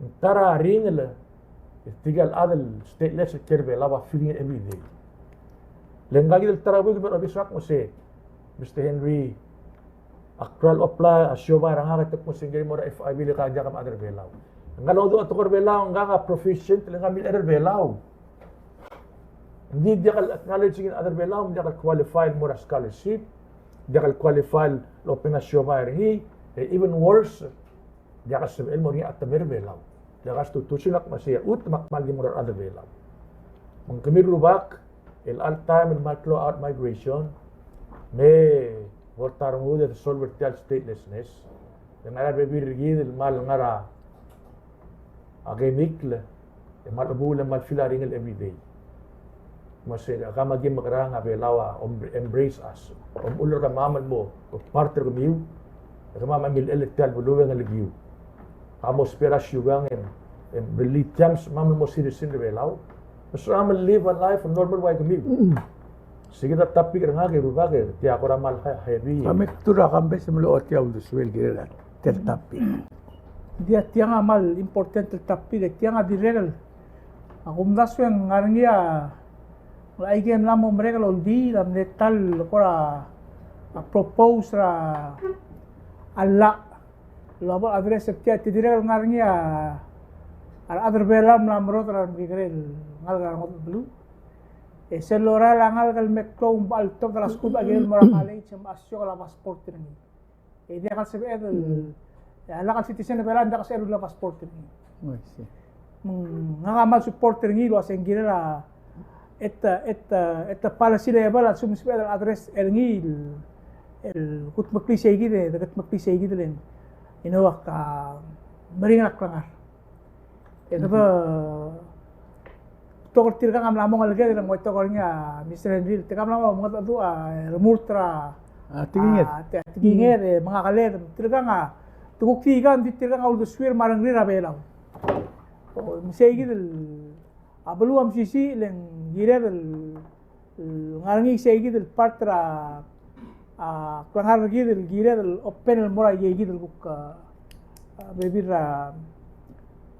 ng ta er a ringel er tirke el chad el stateless el kiei er a Belau a feeling er a everyday. Le ngka kid el ta er a buik el me obis er ngak el kmo se, Mister Henry, ak kmal apply a siobai er ngak e te kmo se ng kirel mo er a F I B le ke diak a chad er a Belau. Ngka el ouduch a tekoi er a Belau, ngka a proficient, le ngka a milechell er a Belau. Ng di diak el acknowledge er ngii a chad er a Belau, ng diak el qualify el mo er a scholarship, diak el qualify el open a siobai er ngii, e even worse, diak el sebechel el mo er ngii a chetemel er a Belau. Le constitution a kmo se a chutem a kmal di mo er a rechad er a Belau. Me ng kemiu el rubak, el all time el kmal klou a outmigration, me bo el ta rengud e de solve er tia el statelessness. E ng ngar er ngii a rebebil er kid el kmal ngar er a chemical, e kmal chebuul e kmal feel a ringel everyday. Me se, a kemam a ki mekerang a Belau a om-, embrace us. Omuchel er kemam el mo part er kemiu, e kemam a milechell er tia el beluu e ngelekiu. Kemam a mo spare a siukang e, e really tiang se kemam el mo citizen er a Belau. Me se kemam a live a life a normal ua kemiu. Mm. Sei kid a topic er ngak e rubak e, tia kora kmal he-, heavy. Kemiu a tura kambes me locha tia uldesuel kirel a tia el topic. Ng di tiang a kmal important el topic, e tiang a dirrek el, a kumdasu e ng ngar er ngii a, aike el mla mo merek el oldii, a mle ta el kora, a propose er a llach el bo el address er tia, te dirrek el ngar er ngii a, a rechad er a Belau el mla merodel er a remekekerei el ngalek er a rengodech el beluu. E sel lorael a ngalek el me klou me bo el tobed er a skuul, a kirel el mo er a college, me a siokel a passport er ngii. E diak el sebeched el, e a lak el citizen er a Belau, diak el sebeched el rullii a passport er ngii. Oh, I see. Me ng, ngak a kmal support er ngii el uasei ng kirel a, at, at, at policy level a lsekum e sebeched el address er ngii el, el kudmeklii sei kid, e de kudmeklii sei kid el, you know, ak, a, meringel a klengar. E kede, betok er tirkang a mla mo ngeleked el ng ua tok er ngii a Mister Henry, tirkang a mla mo mengedecheduch a remurt er a, a tekinged, a, te-, tekinged, e mengakeled, tirkang a, te kuk tirkang, di tirkang a uldesuir me a rengrir a Belau. O, me sei kid el, a beluu a mesisiich, le ng kired el el ngar er ngii sei kid el part er a, a, klengar er kid el kired el open el mo er a ikei kid el kuk, a, a, bebil er a,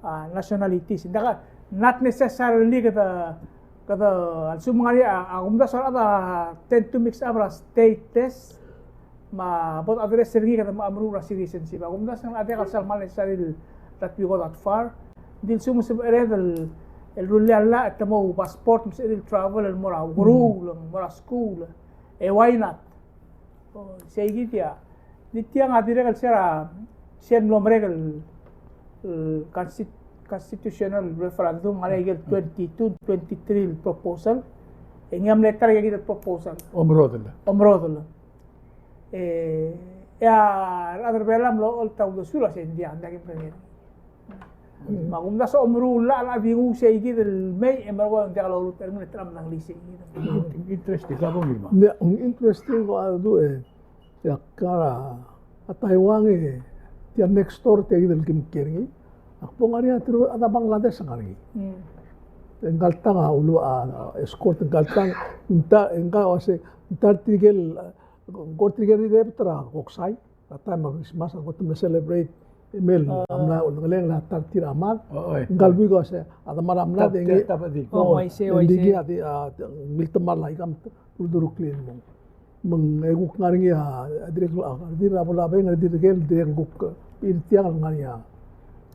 a, nationalities. Ng diak, not necessarily kede, kede, a lsekum ngar er ngii a, a kumdasu a rechad a tend to mix up er a stateless, me a bo de address er ngii kede mo meruul er a citizenship. A kumdasu ng diak el sal kmal necessary that we go that far. Ng di lsekum e sebeched el, el rullii a llach e te mo passport, me sebeched el travel el mo er a ukeruul, mo er a skuul. E why not? O, sei kid a. Ng di tiang a dirrek el se er a, sel mlo merek el, el constit-, constitutional referendum, ngar er ngii a ikel twenty-two, twenty-three el proposal. E ngii a mle ta er a ikei kid el proposal. Omerodel. Omerodel. E, e a rechad er a Belau a mlo oltaut a uldesuir el uasei ng diak, ng diak kim kengei. Me a kumdasu a omeruul a llach a di nguu sei kid el mei, e merekong e ng diak loluut er ngii, e te mla ngelii sei kid. Interesting, ka bo ngii me. Ng interesting ko a du e, e a kar a Taiwan e, tia next door tia kid el kim kiei er ngii. Ak bo ngar er ngii a teru a chad er a Bangladesh a ngar er ngii. Mm. E ngka el tang a ulu a, a, escort ngka el tang, ng ta, ngka el uasei, ng ta er tirke el, a, ng ko er tirke el rirebet er a koksai, er a taem er a Christmas, a kot el mle celebrate, e mei el, a, mla, olengelengel a ta er tir a mad. O, oi. Ngka el buik a uasei, a demar a mlad e ngii. O, uaisei, uaisei. Ngii a di, a, ngiltemall a ikang, uldurukl el mong. Me ng, e kuk ngar er ngii a, a dirrek, a, a dirrek a bo labeng, a dirrek el, dirrek el kuk, e tir tiang el ngar er ngii a,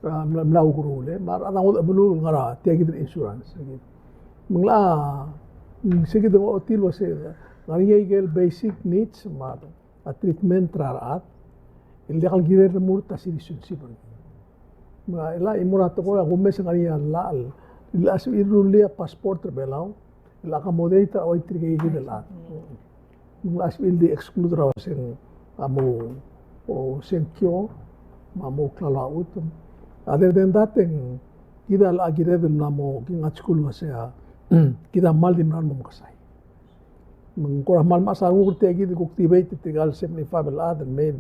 a, mla, mla ukeruul, e. Me a rechad a ngodech a beluu el ngar er a, tia kid el insurance, kid. Me ng locha, mm, sei kid a ngochotii el uasei, ngar er ngii a ikel basic needs, me a a treatment er a rechad el diak el kirel el remurt a citizenship er ngii. Me a chelecha el mo er a tekoi a kumes e ng ngar er ngii a llach el, el locha sebechir el rullii a passport er a Belau el accommodate er a ua tirke el chad. Ng locha sebechir el di exclude er a uaseng a mo, o, sengkio, me a mo klalo a chutem. Other than that, e ng kid a locha kired el mla mo kingatskul el uasei a, kid a kmal di mla mo mekesai. Me ng kora kmal mechas a renguk er tia kid el kuk debate er tirka el seventy-five el chad el mei.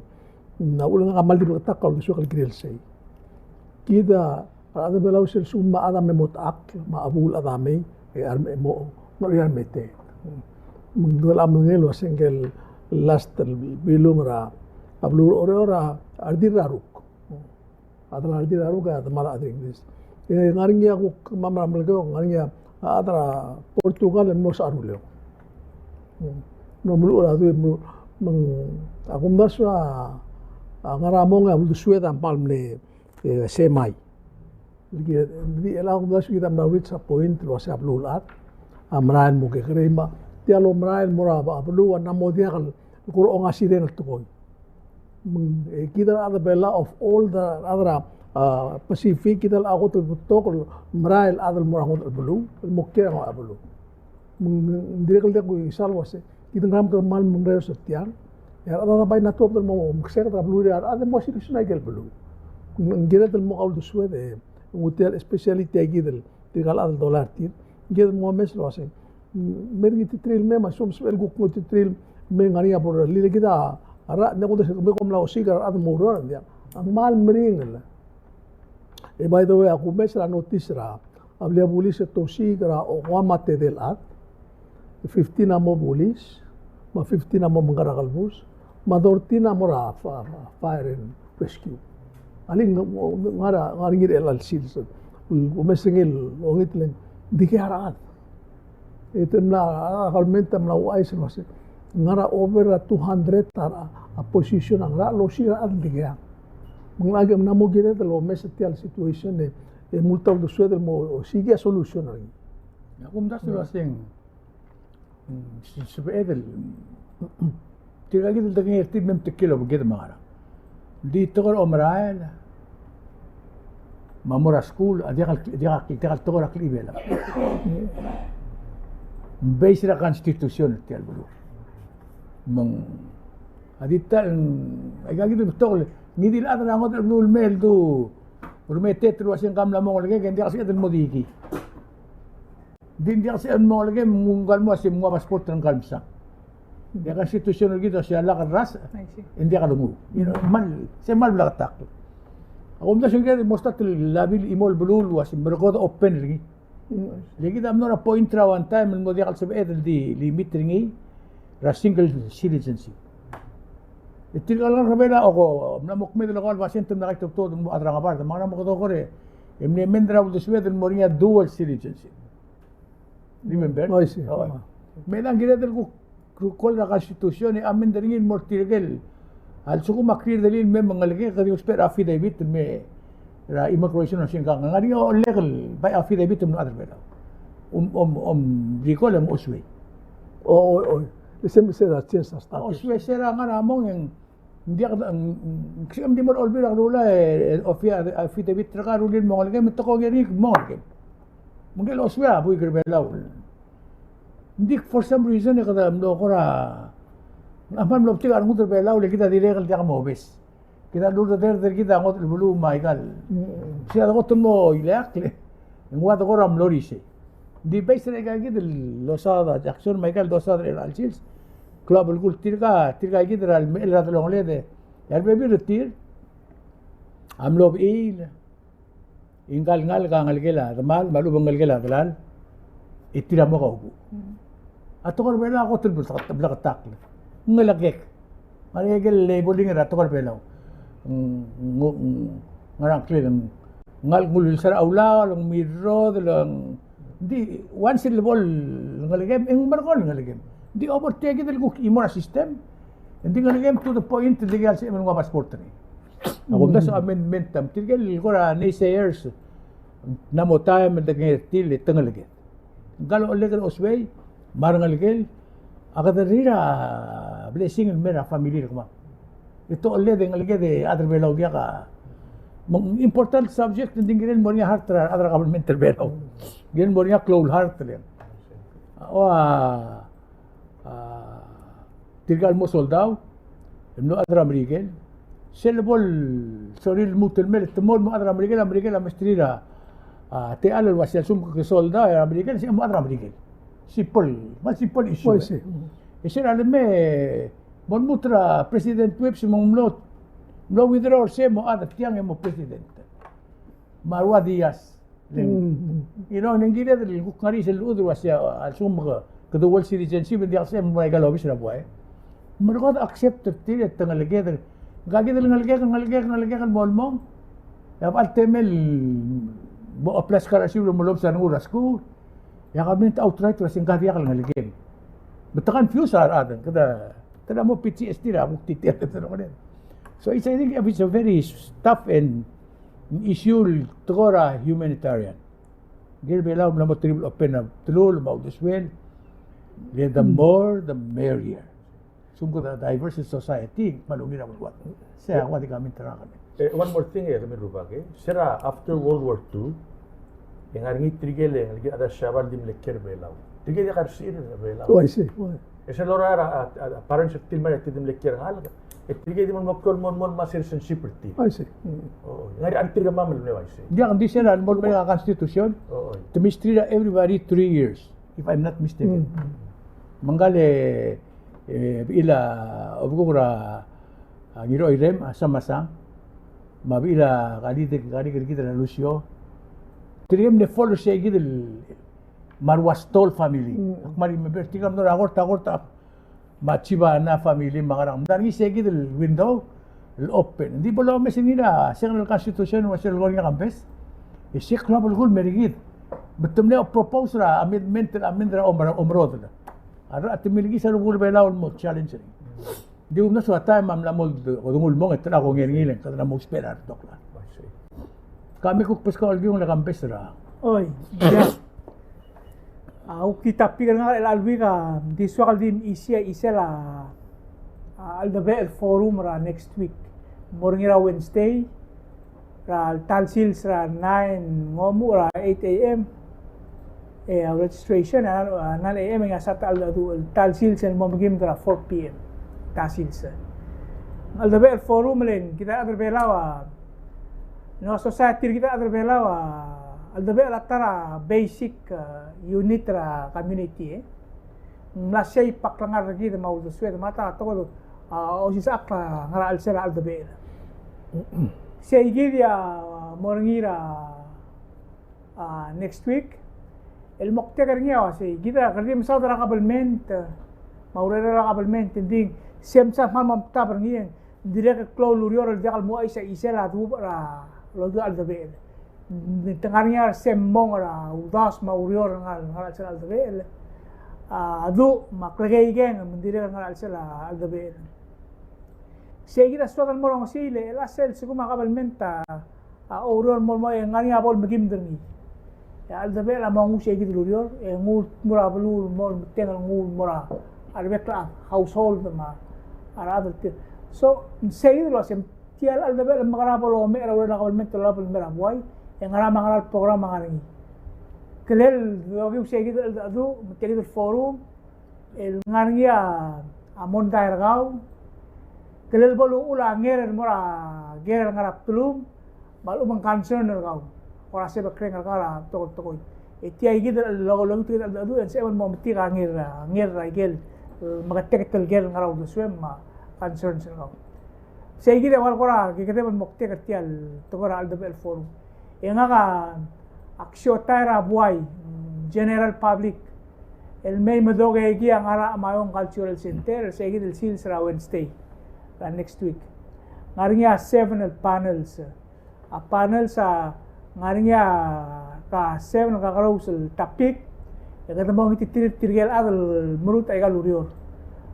Ng a uchul e ngak a kmal di bleketakl a uldesuek el kirel sei. Kid a rechad er a Belau sel lsekum me a chad a me mo techakl, me a chebuul el chad a mei, e a re mo, mo er a re meteet. Me ng kede medengei el uasei ngike el last el bilung er a beluu er a Oreor a redil er a Ruk. A chad er a redil er a Ruk a demal a chad er a Inglis. E ng ngar er ngii a kuk kemam er a Melekeok, ng ngar er ngii a chad er a Portugal el mo secha er a Uleok. Ng mlo meluchel a dui, me ng, a kumdasu a, a ngar er a mong e a uldesued a kmal mle, e, semai. Di, di el a kumdasu kid a mla reach a point el uasei a beluulechad a merael el mo kekerei me tia el omerael el mo er a beluu a mla mo diak el kora ongasireng el tekoi. Me ng, e, kid a rechad er a Belau of all the other, a, Pacific, kid a kot el betok el merael el chad el mo er a ngodech el beluu, el mo kiei er a ngodech el beluu. Me ng dirrek el diak kuisal el uasei, kid a ngera me kede kmal mengereos er tiang. E a rechad a bai ng tuobed el mo mekeseket er a beluu er a rechad el mo selection er a ikel beluu. Ng kired el mo kau uldesued e ng ua tia el especially tia kid el tirka el chad el dolai er tir. Ng kired el mo omes el uasei, me er ngii a ultutelel el mei, me a lsekum sebechel kuk ngii a ultutelel el mei, ng ngar er ngii a bo er a lilekid a rechad, ng kuk di se kemiu kom mla osiik er a rechad el mo oureor, ng diak. A kmal meringel. E by the way, a kumes er a notice er a a blil a bulis e te osiik er a okeim a tedei el chad, fifteen a mo bulis, me a fifteen a mo mengkar er a kelebus, me a thirteen a mo er a fa-, fa-, fire and rescue. Alii ng, ng, ngar er a, ngar er ngii er chelecha el sils. Kumes er ngii el ongit el ng dikea a rechad. E te mla, a government a mla ouchais el uasei, ngar er a over a two hundred a, a position a ngar er a, losiik er a chad el dikea. Me ng locha ke mla mo kired el omes er tia el situation e e multa uldesued el mo seek a solution er ngii. Ak omdasu el uasei, mm, se-, sebeched el, tirka kid el tekingir tir me mtekiu el obengked me a ngerang. Di tekoi er a omerael me a mo er a skuul a diak el, diak el, diak el tekoi er a klechibelau. Based er a constitution er tia el beluu. Me ng, a di ta el, aika kid el betok el, ngii di el chad er a ngodech el beluu el mei el du, remeteet el uasei ngka mla mo ngelekek, e ng diak sebeched el mo dikii. Di ng diak sebeched el mo ngelekek, me ngka el mo uasei mnguu a passport er ngka el msang. E a constitution er kid a uasei a lak el rasech, e ng diak lenguu. You know, kmal, se kmal bleketakl. Ak omdasu ng kired el mo start el labil chimo el beluu el uasei merekod a open er ngii. Le kid a mlo er a point er a one time el mo diak el sebeched el di limit er ngii er a single citizenship. E tirka el ngalek er a Belau a ko mla mo kmeed el ko el basent el mla kaitobtobed el mo chad er a ngebard, me a ngerang me kede ko er e mle amend er a uldesued el mo er ngii a dual citizenship. Remember? Oh, I see. Oh. Me ng kired el kuk Kuk call er a constitution e amend er ngii el mo er tirke el, a lsekum a clear er tir el mei me ngelekek, e kede ousbech er a affidavit el mei er a immigration el uasei ngka a ngar er ngii a ollek el bai affidavit el mlo chad er a Belau. Om, om, om recall e mo osuei. O, o, o. E se, se er a change er a status. Osuei se er a ngar er a mong e ng Ng diak, ng, ng, ng, ng di mo er a Olbiil er a Kelulau e, e, ofi-, affidavit er kau a rullii el mo ngelekem, me te kongei er ngii el mo ngelekem. Me ngike el osuei a buik er a Belau. Ng di for some reason e kede mlo kora, ng kmal mlo betik a rengud er a Belau, le kid a dirrek el diak mobes. Kid a lurreder er kid a ngodech el beluu me aika el. Sei a kot el mo ileakl. Ng ua de kora mlo er isei. Ng di based er aika kid el losaod a Jackson me aika el dosaod er chelecha el sils. Klou a belkul tirka, tirka kid er a lemechell er a delongeled e a rebebil er tir a mlo bechiil. Ngka el ngalek a ngelekel a demal, me a lechub e ng ngelekel a delal. E tir a mo kaubuch. A tekoi er a Belau a kot el bleketakl. Ngelekek. Ngar er ngii a ikel labeling er a tekoi er a Belau. Ng, ng, ng, ngerang klel, ng ngalek ng ulsisechakl a ulaol, ng mirrodel, ng di, once el bo el ngelekem, e ng merekong el ngelekem. Ng di over tia kid el kuk chimo er a system. Ng di ngelekem to the point el dikea el sebechem el nguu a passport er ngii. A kumdasu a amendment a, me tirke el kora naysayers, ng mla mo taem el dekengei er tir e te ngeleked. Ngka el ollek el osuei me a rengelekel, a kede riid a blessing el mei er a family er kemam. E te ollek e ngeleked e chad er a Belau diak a, me ng important subject, ng di ng kirel el mo er ngii a heart er a, heart er a government er a Belau. Ng kirel el mo er ngii a klou el heart er a. O a, a, tirka el mo soldau el mlo chad er a Merikel. Sel bo el sorir el lmuut el mei, te mo el mo chad er a Merikel, a Merikel a mesterir a, a, techall el uasei a lsekum ke soldau er a Merikel, sei mo chad er a Merikel. Simple, kmal simple issue. Oi, sei. E se er a leme, mo lmuut er a President Whipps me ng mlo, mlo withdraw er se mo chad er tiang e mo president. Me a rua Diaz. You know, ng kired el kuk ngar er ngii sel lechub el ua se a lsekum ke, ke dual citizenship, ng diak el sebechem el mo er aika el obis er a buai. Me ng ko accept er tir e te ngeleked. Ngka kid el ngelekek, ngelekek, ngelekek el mo lmong. E a bechal temel mo apply scholarship el mo lobes a rengul er a skuul. E a government outright el ua se ngka diak el ngelekem. Me te confuse a rechad, kede, kede mo P T S D er a kuk detail. So it's, I think it's a very tough and issue el tekoi er a humanitarian. Ngii er a Belau a mla mo triple open a bdelul me a uldesuel. Le the more, the merrier. Sum ko the diverse society, me a lungil a beluad. Se a ua di comment er ngak. Eh, one more thing, eh, kemiu el rubak, eh. Se er a after World War Two, e ng ngar er ngii tirke el, el ngelekir a chad er a Siabal el di mle kiei er a Belau. Tirke el diak a rsir er a Belau. Oh, I see. E sel lorael a, a, a parents er tir el mei e tir di mle kiei er a ngalek, e tirke di mo, mo, mo, mo, mo citizenship er tir. I see. Mm. Oh, ng ngar er ngii a tirke el mei el mle uaisei. Diak, ng di sel mo el mei a constitution. Oh, oh. Te mistreat er a everybody three years, if I'm not mistaken. Mm. Me ngka el, e, bechil a obekuk er a, a, Ngirocheirem, a Samasang, me a bechil a Kalik, Kalik er kid er a Lucio. Tirke el mle fall er sei kid el, me a rua Stoll family. Mm. Ak mla remember, tirke el mlo er a kort, a kort, a, me a Chiba Ana family, me a ngerang. Ng mla er ngii sei kid el window el open. Ng di bo lomes er ngii er a second constitution, ua se el kora ngii a kambes. E se el klou a belkul el mer kid. Me te mle propose er a amendment, amend er a omer-, omerodel. A re-, a te milkis a rubekul Belau el mo challenge er ngii. Ng di ulemes a taem a mla mo, ko denguu el mong e te ko ngii er ngii e le ng kede mo ousbech er a rebetok el. Ka me kuk beskau el kiung el kambes er a. Oi, ia. A, kuk di topic er ngak er chelecha el week a, ng di soak el di mechisi a chisel a, a, cheldebechel forum er a next week. Mo er ngii er a Wednesday, er a ta el sils er a nine, ng omuchel er a eight A M. E a registration a, a, nine A M, e ng a sat el, el, el ta el sils el mo mekimed er a four P M. Ta el sils. Cheldebechel forum el ng, kid a rechad er a Belau a, no, society er kid a rechad er a Belau a, cheldebechel a ta er a basic, a, unit er a community, e. Ng mla shape a klengar er kid me a uldesued me a ta, a tekoi, a, osisechakl a ngar er a chelsel a cheldebechel. Sei kid a mo er ngii er a, a, next week. El moktek er ngii a uasei, kid a kede di mesaod er a kabelment, me a urerel a kabelment, e ng di se msa kmal mo omtab er ngii, e ng dirrek el klou el ureor el diak el mo ouchais a chisel a duubech er a lodubech el cheldebechel. Ng di te ngar er ngii a resembong er a uldasu me a ureor el ngar, ngar er a chelsel a cheldebechel. A, duubech me a klekeikeng me ng dirrek el ngar er a chelsel a cheldebechel. Sei kid a soak el mo rongesii el, el chelecha el lsekum a kabelment a a oureor el mo, mo, e ng ngar er ngii a bo lemekimed er ngii. E a cheldebechel a mo nguu sei kid el ureor, e nguu el mo er a beluu el mo, metengel nguu el mo er a rebek el chad, household me a rechad er tir. So, sei kid el uasei, tia el cheldebechel a mekera bo lomech er a urerel a kabelment el olab el mei er a buai, e ngera me a ngera el program a ngar er ngii. Kelel, okiu sei kid el cheldecheduch, me tia kid el forum, el ngar er ngii a, a mondai er kau, kelel bo luchul a nger el mo er a ker el ngar er a bdelum, me a lechub e ng concern er kau. Kora sebekreng er kau er a betok el tekoi. E tia kid el lo, lo, tia kid el cheldecheduch, e ng sebechem el mo metik a nger, a nger er a ikel, e, meketeket el ker el ngar er a uldesuem me a concerns er kau. Sei kid a ua el kora kekedeb el moktek er tia el tekoi er a cheldebechel forum. E ngak a ak siotai er a buai, mm, general public, el mei me dokekii a ngar er a Chamayong Cultural Center, sei kid el sils er a Wednesday er a next week. Ngar er ngii a seven el panels. A panels a ngar er ngii a ka seven el kakerous el topic, e kede mo ngititerir tirke el chad el merutech aika el ureor.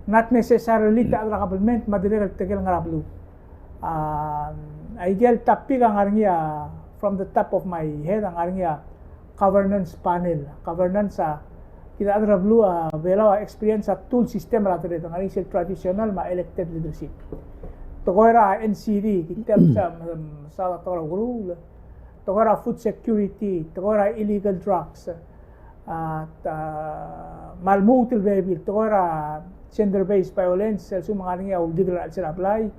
Not necessarily te chad er a kabelment, me a dirrek el tirke el ngar er a beluu. A, aike el topic a ngar er ngii a, from the top of my head, a ngar er ngii a governance panel. Governance a, kid a chad er a beluu a Belau a experience a two el system er a dered, ngar er ngii sel traditional me a elected leadership. Tekoi er a N C D, kid a mesa, mesa tekoi er a ukeruul. Tekoi er a food security, tekoi er a illegal drugs, a, ta, me a lmuut el bebil, tekoi er a gender-based violence, a lsekum ng ngar er ngii a uldikel er a chelsel a blai,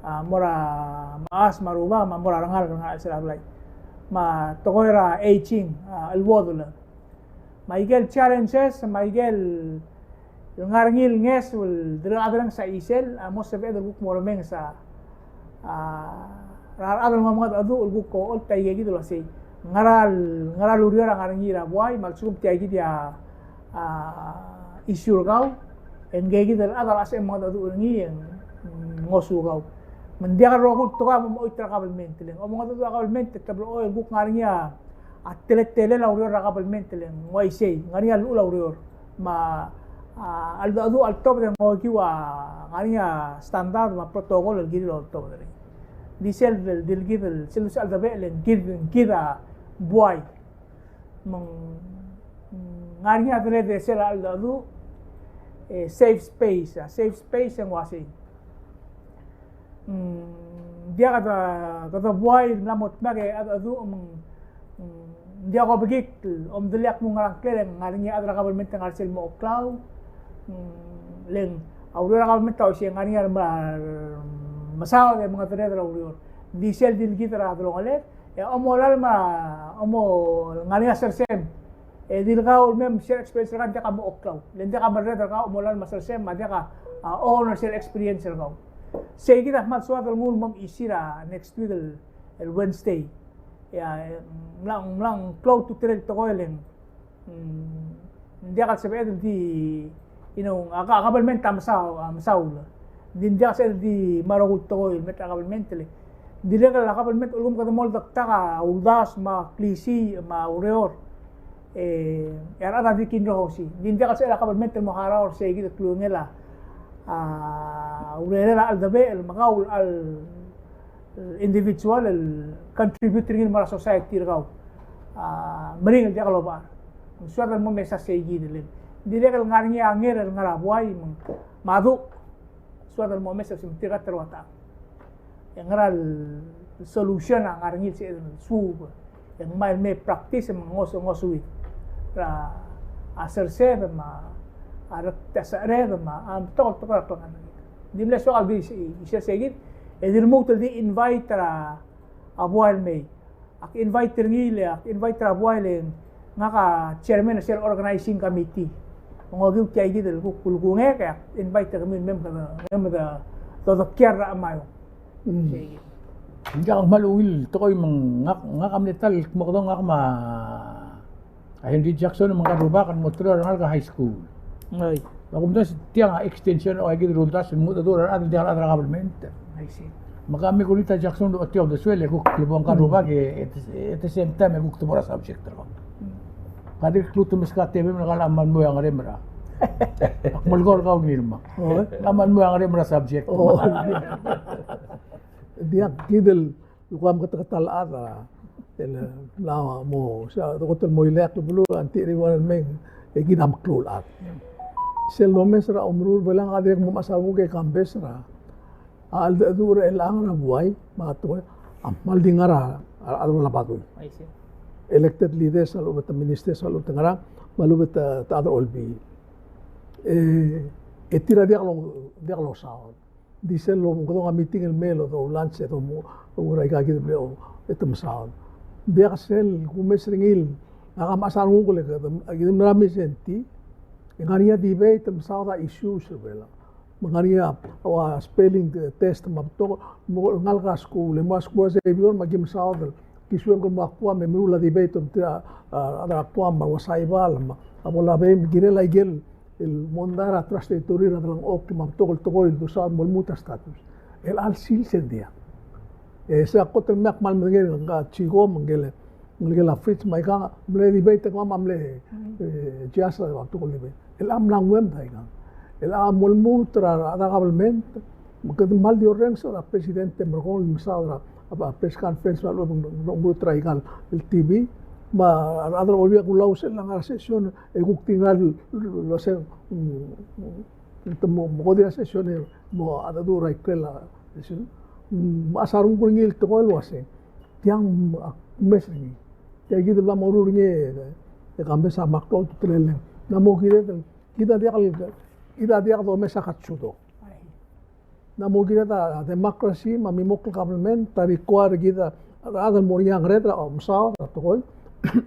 a, mo er a mechas me a rubak, me a mo er a rengalek el ngar er a chelsel a blai. Me a tekoi er a aging, a, chelwodel. Me aike el challenges, me aike el Ngar er ngii el ngeso el dirrek el chad er a chisel a mo sebeched el kuk mo remenges a, a, er a rechad el mo mengedecheduch el kuk ocholt a ikeikid el uasei, ngera el, ngera el ureor a ngar er ngii er a buai, me a lsekum tia kid a, a, issue er kau, e ng keikid el chad a locha sebechem el mengedecheduch er ngii e ng ngosuir kau. Me ng diak el rokui el tekoi a mo mechoit er a kabelment, le ng omengedecheduch a kabelment e te blechoel el kuk ngar er ngii a a teletelel a ureor er a kabelment, le ng uaisei, ngar er ngii a llechul a ureor. Me a, a, cheldecheduch a letobed e ng okiu a ngar er ngii a standard me a protocol el kirir el oltobed er ngii. Di sel, di le kid el, sel dulsech a cheldebechel e ng kid, ng kid a buai. Me ng ngar er ngii a deled er sel cheldecheduch, e, safe space, a safe space e ng uasei. Mm, ng diak kede, kede buai el mla mo dmak e chedecheduch me ng, mm, ng diak kobekikl, omdeliak mo ngerang ngklel e ng ngar er ngii a chad er a kabelment el ngar er sel mo oklau. Mm, le ng a ureor er a kabelment a uaisei, ngar er ngii a remesaod e mengedereder a ureor. Di sel di le kid er a delongeled, e omolalem a, omo ngar er ngii a sersem. E di le kau el mei me share experience er kau, ng diak a mo oklau. Le ng diak a merreder er kau, omolalem a sersem, me a diak a, a, own er sel experience er kau. Sei kid a kmal soad el nguu el mo mesisiich er a next week el, el Wednesday. E a, e, mla, mla klou a ultutelel el tekoi e le ng, mm, ng diak el sebeched el di, you know, a ka, a kabelment a mesaul, a mesaul. Ng di ng diak el sebeched el di mla rokui el tekoi el mei er a kabelment le ng dirrek el a kabelment a lsekum kede mo oldak a uldasu me a klisiich me a ureor. E, e a rechad a di kinrohosi. Ng di ng diak el sebeched a kabelment el mo harau er sei kid el klungel a, a, urerel a cheldebechel me kau el, a, individual el contribute er ngii el mo er a society er kau. A, meringel, diak lobechar. Ng soad el mo mesa sei kid el. Ng dirrek el ngar er ngii a nger el ngar er a buai me ng, me a duch. Soad el mo mesa sei me tirka te rua tang. E ngera el solution a ngar er ngii el sebeched el suub. E ng mei el me practice me ng ngosu, ngosuid er a sersed me a, a rek, a sechered me a, a betok, betok er a klengar er ngii. Ng di mle soak el di se, se, sei kid, e di lmuut el di invite er a, a buai el mei. Ak invite er ngii le, ak invite er a buai le ngak a chairman er sel organizing committee. Me ng okiu tia kid el kuk, kuk ngak e ak invite er kemiu el mei me kede, mei me kede dodekial er a chemaiong. Mm. Sei kid. Ng diak kmal ungil tekoi me ng ngak, ngak a mle ta el kmo kede ngak me a Henry Jackson me ngka el rubak el mo teru el ngalek er a high school. Oi. Me a kumdasu e tiang a extension er a ua kid el uldasu el mengedecheduch er a rechad el diak el chad er a government. I see. Me ka me kulita Jackson el ochotii a uldesuel e kuk lebo ngka el rubak e, at the, at the same time e kuk te mo er a subject er kau. Mm. Ka dirk lmuut el meskau a tebem el kmal mo ua ngerem er a. Ak melekoi er kau el ngii me. Oi. Kmal mo ua ngerem er a subject. Oi. Diak kid el Luk a meketeketang el chad a, el, mla mo, se a, de kot el mo ileakl el beluu, a ngii di ua el mei, e kid a meklou el chad. Sel domes er a omeruul er a Belau a dirrek el mo mechas a renguk e kambes er a, a cheldecheduch er chelechang er a buai, me a tekoi, a kmal di ngar er a, a rechad er a Ulabaduy. I see. Elected leaders a lechub e te ministers a lechub e te ngerang, me a lechub e te, te chad er a olbiil. E, e tir a diak lo, diak losaod. Di sel lomekedong a meeting el mei el odo lunch e domo, er aika kid el mle, e te mesaod. Ng diak sel kumes er ngii el, ngak a mechas a renguk el kede, kede mla er a Mindszenty, e ngar er ngii a debate el mesaod a issues er a Belau. Me ngar er ngii a, ua spelling test me a betok, mo ngalek er a skuul, e mo er a skuul er a Xavier me aki mesaod el, ki suebek el mo er a Guam e meruul a debate er tir a, a, a rechad er a Guam me a ua Saibal me a bo lobei me kirel a ikel el mondai er a trust territory er a delengchokl me a betok el tekoi el dosaod el mo lmuut a status. Chelecha el sils e ng diak. E se a kot el mei e ak kmal medengei er ngka Chico me ngike el, ngike el Fritz me aika, mle debate er kemam a mle, e, just a betok el debate. Chelecha a mla nguemed aikang. Chelecha a mo lmuut er a, er a government, me kede kmal di orrenges er a president e merekong el mesaod er a, a press conference me a lechub e ng, ng, ng, er aika el T V, me a rechad er a olbiil a kulou sel ngar er a session, e kuk di ngar el, el, el, mm, te mo, mo kuk di er a session e mo cheldecheduch er a ikrel a session. Mm, me a mechas a renguk er ngii el tekoi el uasei, tiang, mm, ak mes er ngii. Tia kid el bla moruul er ngii, e kambes a meklou a ultutelel. Ng mo kired el, kid a diak el, kid a diak domes a katsudo. Ng mo kired a democracy me a mimokl el government a require er kid a rechad el mo er ngii a ngereder er a omesaod er a tekoi,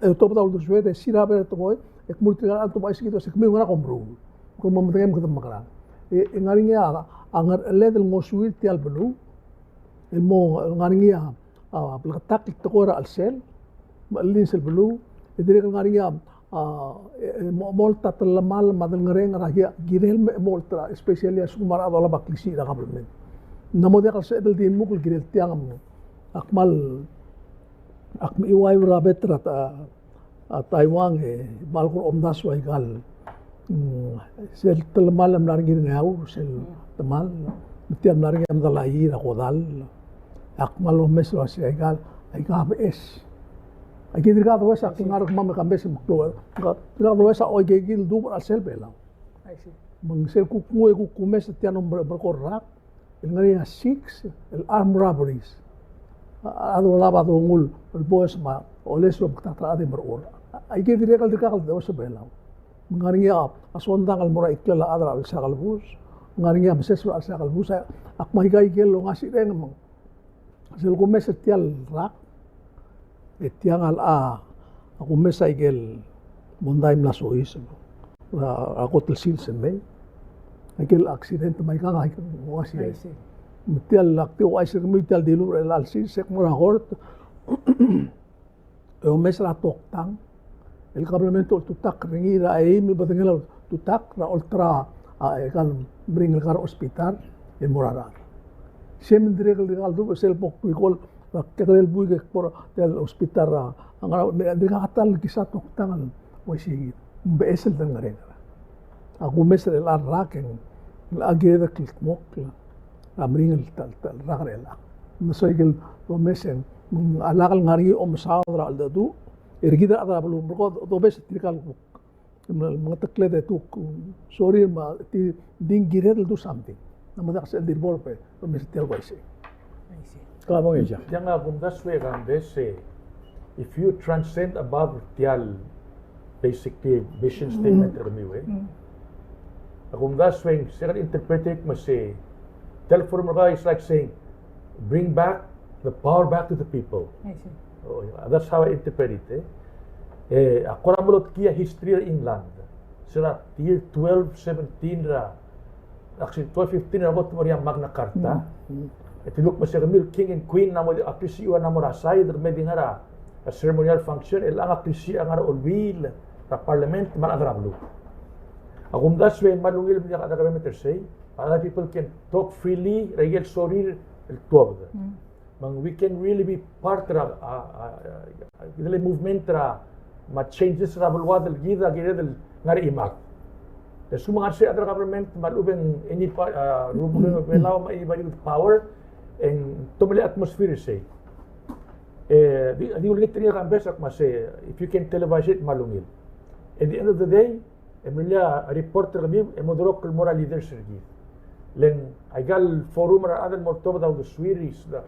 e tobed a uldesued e siraber a tekoi, e kmo er tirka el chad el tobed a uaisei kid el uasei kemiu ngera kom meruul. Kede mo medengei me kede mekerang. E, e ngar er ngii a, a ngercheled el ngosuir tia el beluu, el mo ngar er ngii a, a, bleketakl el tekoi er a chelsel, me a chellins el beluu, e dirrek el ngar er ngii a, a, e, e, mo, mo ta el telemall me a delengerenger a ki, kirel me, mo ta, especially a lsekum a rechad a olab a klisiich er a government. Ng mo diak el sebeched el di ngmuk el kirel tiang me, ak kmal, ak mechiuaiu er a bek er a, a, a Taiwan e, kmal kora omdasu aika el, mm, sel telemall el mla er ngii er a Ngeaur, sel temall, me tia el mla er ngii a medal a iii er a kodall. Ak kmal omes el uasei aika el, aika a beches. Aike dirkak domes a klengar er kemam e Kambes me klou. Dirkak domes a oikakid el dubech er a chelsel Belau. I see. Me ng sel kuk nguu e kuk kumes er tia el mo merek, merek el rak. El ngar er ngii a six, el armed robberies. A, a, a dolab a donguu el boes me a oleseu el omektakl er a chad e meruul. A, aike dirrek el dirkak el domes er Belau. Me ng ngar er ngii a, a sondang el mo er a iklel a chad er a chelsel a kelebus. Ng ngar er ngii a meses er a chelsel a kelebus. A, ak me aika ikel ongasireng me ng sel kumes er tia el rak. E tiang a locha, a kumes a ikel mondai el mla soiseb er a, er a kot el sils el mei. Aikel accident me aikang a ikel uaisei. I see. Me tia el ak di ouchais er kemiu tia el dilu er chelecha el sils e ak mo er a kort. E omes er a toktang el kabelment a oltutakl er ngii er a eim el bedengel a oltutakl er a olterau a, a, aika el meringel el kar er a hospital el mo er a rechad. Sei me ng dirrek el, dirrek el dubech sel bo kuk call er a kekerei el buik e kbo er tia el hospital er a, a ngar er a, me ng dirkak a ta el kisa toktang el uaisei kid. Ng beches el delengerenger. A kumes er chelecha el rak e ng, a kired el kldmokl er a meringel ta el, ta el rak er chelechang. Me soikel domes e ng, a lak el ngar er ngii a omesaod er a cheldecheduch er kid er a rechad er a beluu, me ko domes er tirka el kuk me, mengetekled e te kuk sorir me te di kired el do something. Ng mo diak sel di bo er a, bo er a mesa tia el uaisei. I see. Kau a mo ngii. Tiang a kumdasu e Kambes e, if you transcend above tia el, basically, mission statement er kemiu e. Mm. A kumdasu e ng, se kede interpret it me se, tia el forum er kau is like saying, bring back the power back to the people. I see. Oh, yeah. That's how I interpret it, e. E, ak kora mlo tkii a history er a England. Se er a year twelve seventeen er a, actually twelve fifteen er a kot el mo er ngii a Magna Carta. Mm, mm. E te look me se kemiu el king and queen a mo di, a klisiich a mo er a side, me di ngar er a, a ceremonial function, e chelechang a klisiich a ngar er a olbiil er a parliament me a rechad er a beluu. A kumdasu e ng kmal ungil me diak a rechad er a government er sei, other people can talk freely er a ikel sorir el tuobed. Mm. Me ng we can really be part er a, a, a, a, a movement er a, me a changes er a beluad el kid a kired el ngar er a chimal. E a lsekum ng ngar er sei a other government me a lechub e ng any pa-, a, rubekul a Belau me a anybody with power, e ng tomellii a atmosphere er sei. E di, di ulengit er ngii a Kambes e ak kmo sei, if you can televise it, me a ungil. At the end of the day, e mla er ngii a report er kemiu, e mo dirrek el mo er a leaders er kid. Le ng aika el forum er a rechad el mo er a tuobed a uldesuir is the,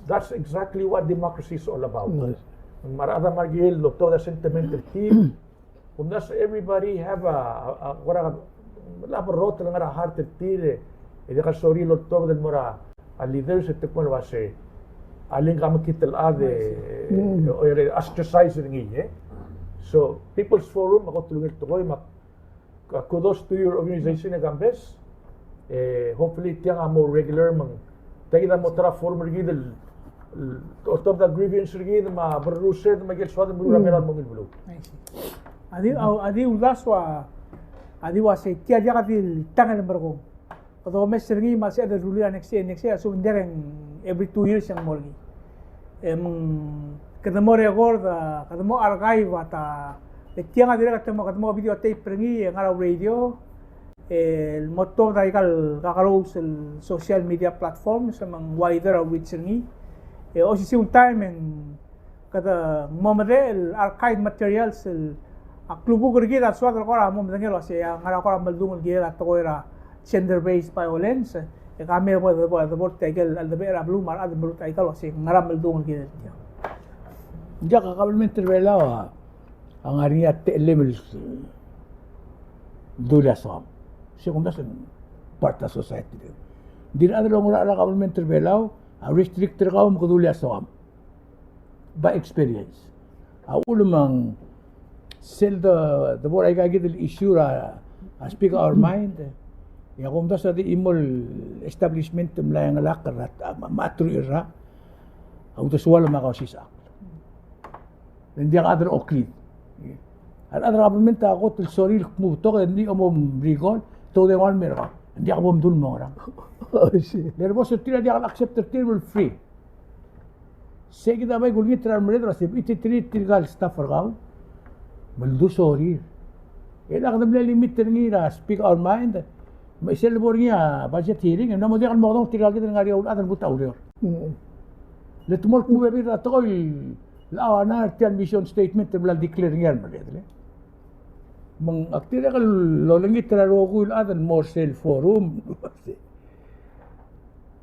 that's exactly what democracy is all about. Yes. Me a rechad a mle kirel el oltobed a sentiment er tir. Kumdasu e everybody have a, a, a, kora a, a berrotel el ngar er a heart er tir, e, e diak el sorir el oltobed el mo er a a leaders e te kmo el uasei, a lengka me kid el chad e, mm, e, e ostracize er ngii, e. So, People's Forum, me a kot el ungil tekoi, me a, uh, kudos to your organization e Kambes. E, hopefully, tiang a mo regular me ng, tia kid a mo ta er a forum er kid el, el, oltobed a grievance er kid, me a berrused, me a ikel soad el meruul er a, mm, mera el mo ungil beluu. I see. A di, a, a di uldasu a, a di uasei, tia diak a di el tang el merekong. Kede omes er ngii me a sebeched el rullii a next year, next year, a lsekum ng diak e ng every two years e ng mo er ngii. E me ng kede mo record, a, kede mo archive a ta, e tiang a dirrek el kede mo, kede mo videotape er ngii, e ngar er a radio, e el mo tuobed er aika el kakerous el social media platforms, e me ng wider a reach er ngii. E osisiu el taem e ng kede mo medechel el archive materials el a klukuk er kid a soad el kora mo medengei el uasei a ngar er a kora meldung el kired a tekoi er a gender based violence, e ka me bo, bo, bo er tia ikel cheldebechel er a beluu me a rechad el meruul tia ikel uasei ngera meldung el kired er tiang. Ng diak, a government er a Belau a ngar er ngii a techellem el dulii a soam. Se kumdasu e ng part er a society. Ng di rechad el oungerachel er a government er a Belau a restrict er kau me ke dulii a soam. By experience. A uchul me ng sel de, de bo er aika kid el issue er a A speak our mind. E a kumdasu a di chimo el establishment el mla er ngii a, a, a, a truich er a, a uldesuel me a Kausisechakl. Ng diak a chad er a oklid. A rechad er a government a kot el sorir el kmo betok e ng di mo mrikol, te di ua el mer kau. Ng diak bo mdu el mo ngerang. Le bo se tir a diak el accept er tir el free. Sei kid a bai kulengit er a remerreder el uasei, bechititerir tirka el staff er kau me ldu sorir. E lak de mle limit er ngii er a speak our mind. Me sel bo er ngii a budget hearing, e ng mo diak el mo kedong tirka kid el ngar er ngii a ulechad el lmuut a ureor. Le te mo kmo bebil er a tekoi el auanai er tia el mission statement el bla declare er ngii a remerreder. Me ng ak dirrek el olengit er a rokui el chad el mo er sel forum.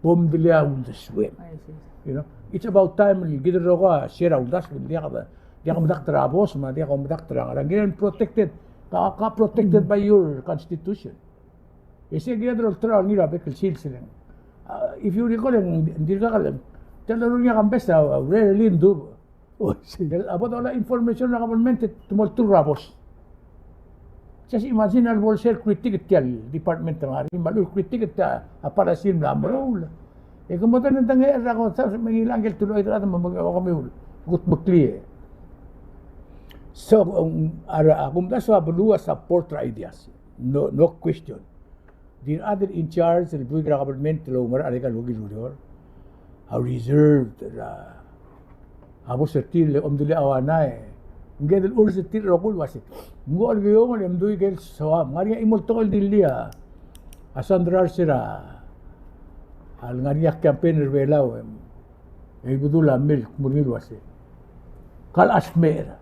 Bo mdelii a uldesuem. I see. You know, it's about time el kid el rokui a share a uldasu, diak, diak medakt er a bos, me diak medakt er a ngerang. Ngii el protected, ka, ka protected by your constitution. E sei kid el olterau er ngii er a bek el sils e ng, uh, if you recall, e ng dirkak el, tia el loruul er ngii a Kambes a, uh, rarely do. Oh, I see. A bo dolai a information er a government e te mo olterau er a bos. Just imagine a lebo el sel critic er tia el department el ngar er ngii, me a lebo el critic er tia a policy el mla meruul. E ke mo dengei er a kot, me ng ngilai a ngike el tuloid er a chad me, me, me, me, kutmeklii. So, um, a re, a kumdasu a beluu a support er a ideas. No, no question. Di rechad el in charge el buik er a government el oumerang er aika el ungil el ureor a reserved er a, a bo se tir el omdulii a uanai. Ngike el ur se tir el rokui el uasei, ng ua el keongel e mdui ikel soam. Ngar er ngii a chimo el tekoi el dilii a Sandra er se er a, a le ngar er ngii a campaign er Belau, e E Ibedul a mle kmo er ngii el uasei, ka el chesmecher.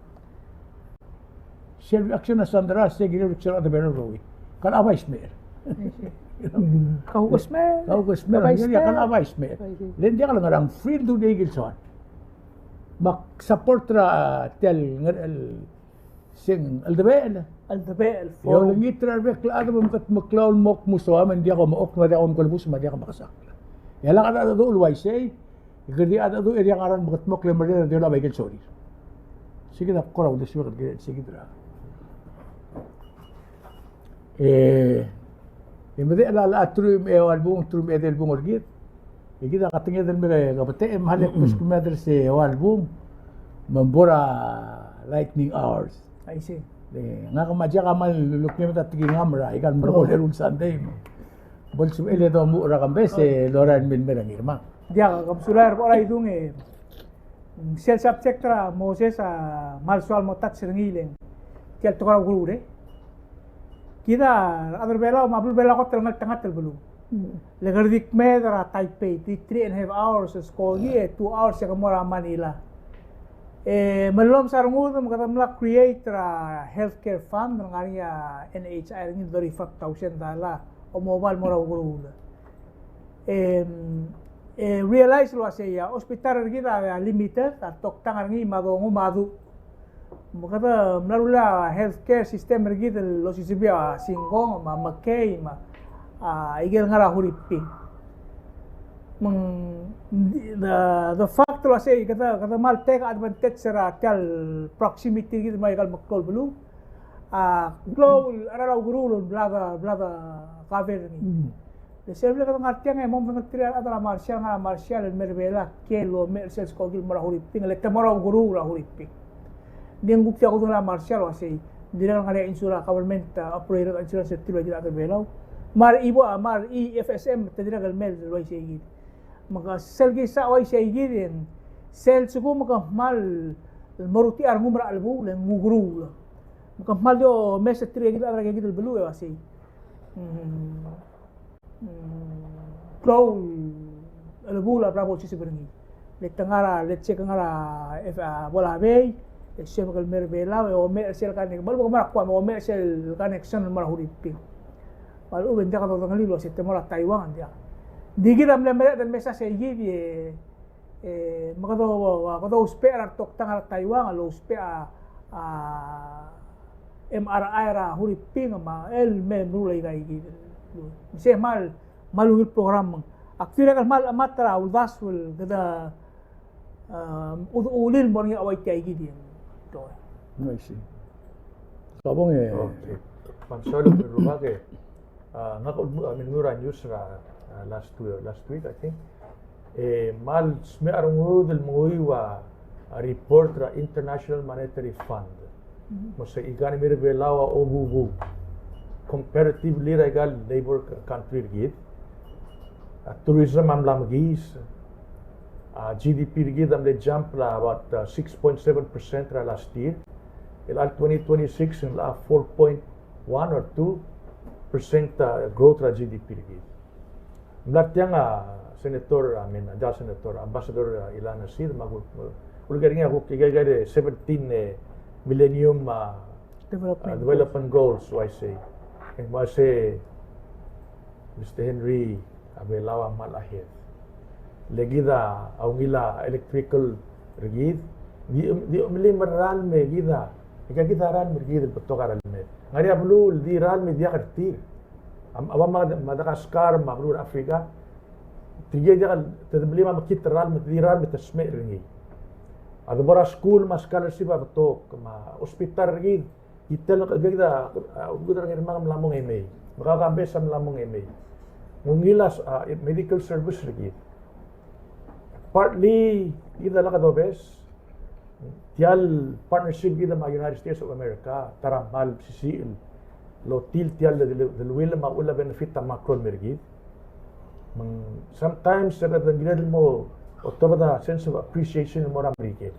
Sel reaction a Sandra, sei kid el reaction a Belau el rokui, ka el chesmecher. Kau chesmecher. Kau chesmecher. Ka el chesmecher. Le ng diak el ngerang, free el dulii ikel soam. Me ak support er a tia el ngar er a Seng, cheldebechel. Cheldebechel, e olengit er a rebek el chad me mekedmeklii el mo kmo soam, me ng diak omechokl, me ng diak omekelebus, me ng diak omekesakl. E a lak a cheldecheduch el uaisei, e kede di cheldecheduch e diak a ngerang el mekedmokl e merreder e di olab a ikel sorir. Sei kid a kora uldesuek el kirel, sei kid er a. E, e medechel a, a teruich me a eua el bung, teruich me a edei el bung er kid. E kid a katenged el me ke, ke betech, e mle kuk mad er se eua el bung me ng bo er a lightning hours. I see. E ngak me a Jack a kmal lukengei me a tekingam er a ikal merekong el eru el Sunday. Bo lsebechel e domuchel er a Kambes e lorael el mei el mer a Ngirmang. Diak, ke mesulang er a bo er a idung e. Sel subject er a Moses a kmal soal mo touch er ngii el, tia el tekoi er a ukeruul e. Kid a rechad er Belau me a beluu er Belau a kot el ngeltengat el beluu. Le kede di kmeed er a Taipei, di three and a half hours el skoki e two hours e ke mo er a Manila. E me llomes a rengud me kede mla create er a healthcare fund el ngar er ngii a N H I er ngii el thirty-five thousand dollar el mo oba el mo er a ukeruul. Em, e realize el uasei a hospital er kid a limited, a toktang er ngii me a dongu me a duch. Me kede mla rullii a healthcare system er kid el osisebii a singkong me a mekei me a, a, ikel ngar er a Huriping. Me ng, the, the fact el uasei kede, kede kmal take advantage er a tia el proximity er kid me a ikal meklou el beluu. A klou el cheral a ukeruul el bla de, bla de cover er ngii. Le sel bla kede ngar tiang e mo medengelterir a rechad er a Marshall, ngar er a Marshall el mer Belau, kiei el omecher sel skoki el mo er a Huriping, le te mo er a ukeruul er a Huriping. Ng di ng kuk tia kudengei a Marshall el uasei, ng dirrek el ngar er ngii a insura, government, uh, operated insurance er tir el uaisei el chad er Belau. Me a re, ibo, me a re E F S M, te dirrek el mei el uaisei kid. Me ke sel kisa uaisei kid e ng sel lsekum ke kmal mo rutii a rengum er a chelebuul e ng ukeruul. Me ke kmal di omes er tir a ikakid el beluu e uasei. Mm, mm, klou el chelebuul a bla bo lsiseb er ngii. Le te ngar er a, let's say ke ngar er a, e, a, Bolabei, e sebechek el mer Belau, e omecher sel connection, bo lebo ke mo er a Guam, e omecher sel connection el mo er a Huriping. Me a lechub e ng diak dodengelii el uasei te mo er a Taiwan, ng diak. Ng di kid a mle mereched el mesa sei kid e, e, me kede, kede ousbech er a retoktang er a Taiwan, el ousbech a, a, M R I er a Huriping, me a el me meruul aika kid. Me sei kmal, kmal ungil program. Ak dirrek el kmal chemat er a uldasu el kede, a, ud-, uduch el mo er ngii a ua tia kid. I see. Kabong e. Okay. Mesaul, me rubak e, a, ngak a mle, a, mle nguu er a news er a, a, last week, last week, I think. E, kmal smecher a rengud el menguiu a, a report er a International Monetary Fund. Me se economy er a Belau a obubu. Comparatively er a ikal neighbor country er kid. A tourism a mla mekiis. A G D P er kid a mle jump er a about, uh, six point seven percent er a last year. El twenty twenty-six ng locha four point one or two percent, uh, growth er a G D P er kid. Ng mla er tiang a Senator, I mean, a Senator, Ambassador, uh, Ilan Rashid, me a kuk, uh, uleker ngii a kuk, ika, ika, seventeen, eh, Millennium, uh, Development uh, Development Goals, uaisei. Ng uaisei, Mister Henry, a Belau a kmal ahead. Le kid a ungil a electrical er kid, di, di omelim a ralm e kid a, ika kid a ralm er kid el betok a ralm. Ng ngar er ngii a beluu el di ralm e diak er tir. A, a Mad-, Madagascar me a beluu er a Africa, tirke diak el, te di melim a mekngit el ralm, te di ralm e te smecher er ngii. A debo er a skuul me a scholarship a betok, me a hospital er kid, Itel, kid a, a, kid a Ngirmang a mla mo ngii mei. Me kau a Kambes a mla mo ngii mei. Ng ungil a, a, medical service er kid. Partly, kid a lak dobes. Tia el partnership kid me a United States of America, ta er a kmal sisiich el otil tia el del, deleuill me a uchul a benefit a mle klou el mer kid. Me ng sometimes, e kede kired el mo, otobed a sense of appreciation el mo er a Merikel.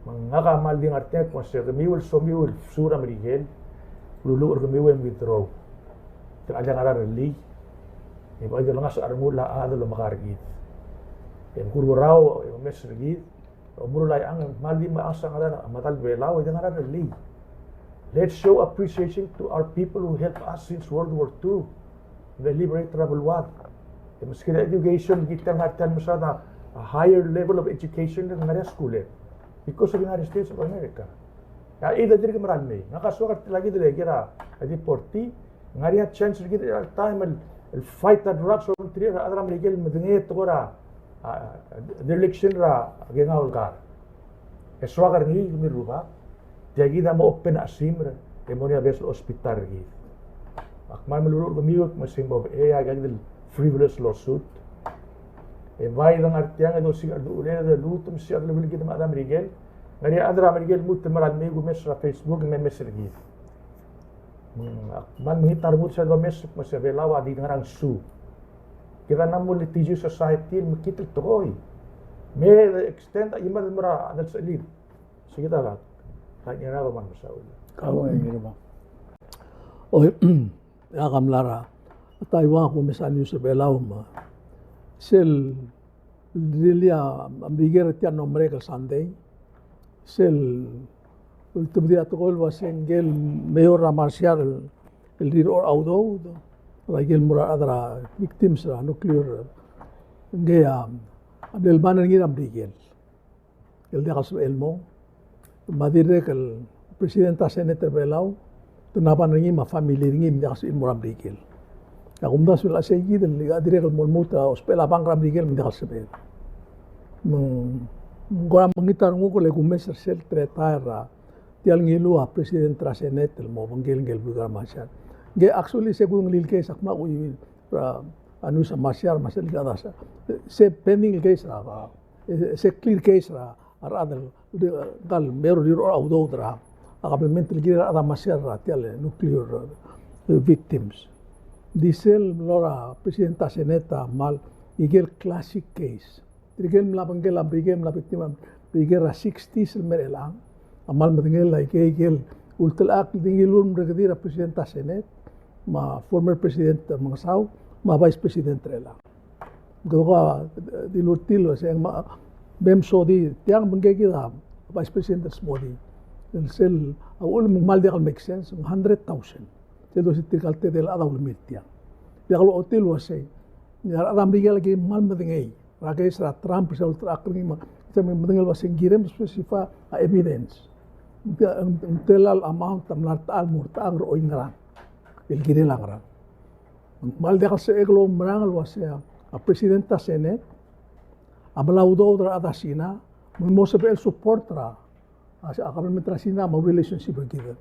Me ngak a kmal di ngar er tiang el kmo se kemiu el somiu el bsur a Merikel, luluuch er kemiu e withdraw. Te kmal di ngar er a rellii. E bai di olengasech a rengul a chad el omeka er kid. E kuruul er kau, e omes er kid. Omuchel a iang, kmal di mechas a ngar er a medal Belau, e di ngar er a rellii. Let's show appreciation to our people who helped us since World War Two. Ng liberate er a beluad. E meskid a education, kid el ngar er tia el mesaod a higher level of education, ng ngar er ngii a skuul er, because of United States of America. E a chid a dirk mera el mei. Ngak a soak er tia kid el kiei er a deportee, ng ngar er ngii a chance er kid er a time el, el fight a drugs, ongtir a rechad er a Merikel el medengei a tekoi er a, a, a, dereliction er a kengau el kar. E soak er ngii kemiu el rubak, tia kid a mo open a chesimer, e mo er ngii a beches el hospital er kid. Ak kmal meluluuch er kemiu el kmo se ng mo, e, a ikakid el frivolous lawsuit. E bai de ngar tiang e dosiik a, de uchul e de lmuut me se a deleuill kid me a chad er a Merikel. Ng ngar er ngii a chad er a Merikel el lmuut el mera el mei kumes er a Facebook, me mes er kid. Mm, ak kmal mekngit a rengud sel domes el kmo se a Belau a di ngerang sou. Kid a mla mo litigious society el mekngit el tekoi. Me extend a chimad el mo er a chad el sechelid. Sei kid a, kau Ngirmang, me a Saul. Kau Ngirmang. Oi, e ak mla er a Taiwan, kumes a news er a Belau me sel, really a, a Merikel er tia el mlo merek el Sunday. Sel ultebedii a tekoi el ua se ngike el mayor er a Marshall el, el riruul a udoud er a ikel mo er a rechad er a victims er a nuclear. Ngii a, a mle lebo er ngii er a Merikel el diak el sebechel el mong. Me a dirrek el president er a Senate er a Belau, te mla ban er ngii me a family er ngii me diak el sebechel el mo er a Merikel. A kumdasu el uasei kid el dirrek el mo lmuut a ousbechel a bank er a Merikel me diak el sebechel. Me ng kora mekngit a renguk el kumes er sel treta er a tia el ngiluu a president er a Senate el mo obengkel ngike el beluu er a Marshall. Ngike actually se kudengei el case, ak mla kuiuii er a news er a Marshall me sel kid a se pending el case er a, e, se clear case er a, a rechad el, ngka el mayor el riruul a udoud er a, a kabelment el kirel a rechad er a Marshall er tia el nuclear, e, victims. Di sel mlo er a president er a Senate a kmal, ikel classic case. Tirke el mla obengkel a Merikel, mla victim a Merikel er a sixties el mei er chelechang a kmal medengei a ike, ikel ultelechakl el di ngiluu el merekedii er a president er a Senate, me a former president Remengesau, me a vice president er chelechang. Kede ko a dilu er tir el uasei me, me msodii tiang, me ngke kid a vice president el smodii. El sel a uchul me ng kmal diak el make sense, ng hundred thousand. Sel dosi tirka el tedei el chad a ulemii er tiang. Diak lochotii el uasei, a rechad er a Merikel a ki kmal medengei er a case er a Trump, sel ultelechakl er ngii me, se me medengei el uasei ng kirem specify a evidence. Ng te, ng, ng tela el amount a mla er a techall el mo er a techang er oingerang el kirel a ngerang. Me ng kmal diak el sebechek el oumerang el uasei a president er a Senate a mla udoud er a rechad er a Sina me ng mo sebechel el support er a, a, a government er a Sina me a relationship er kid.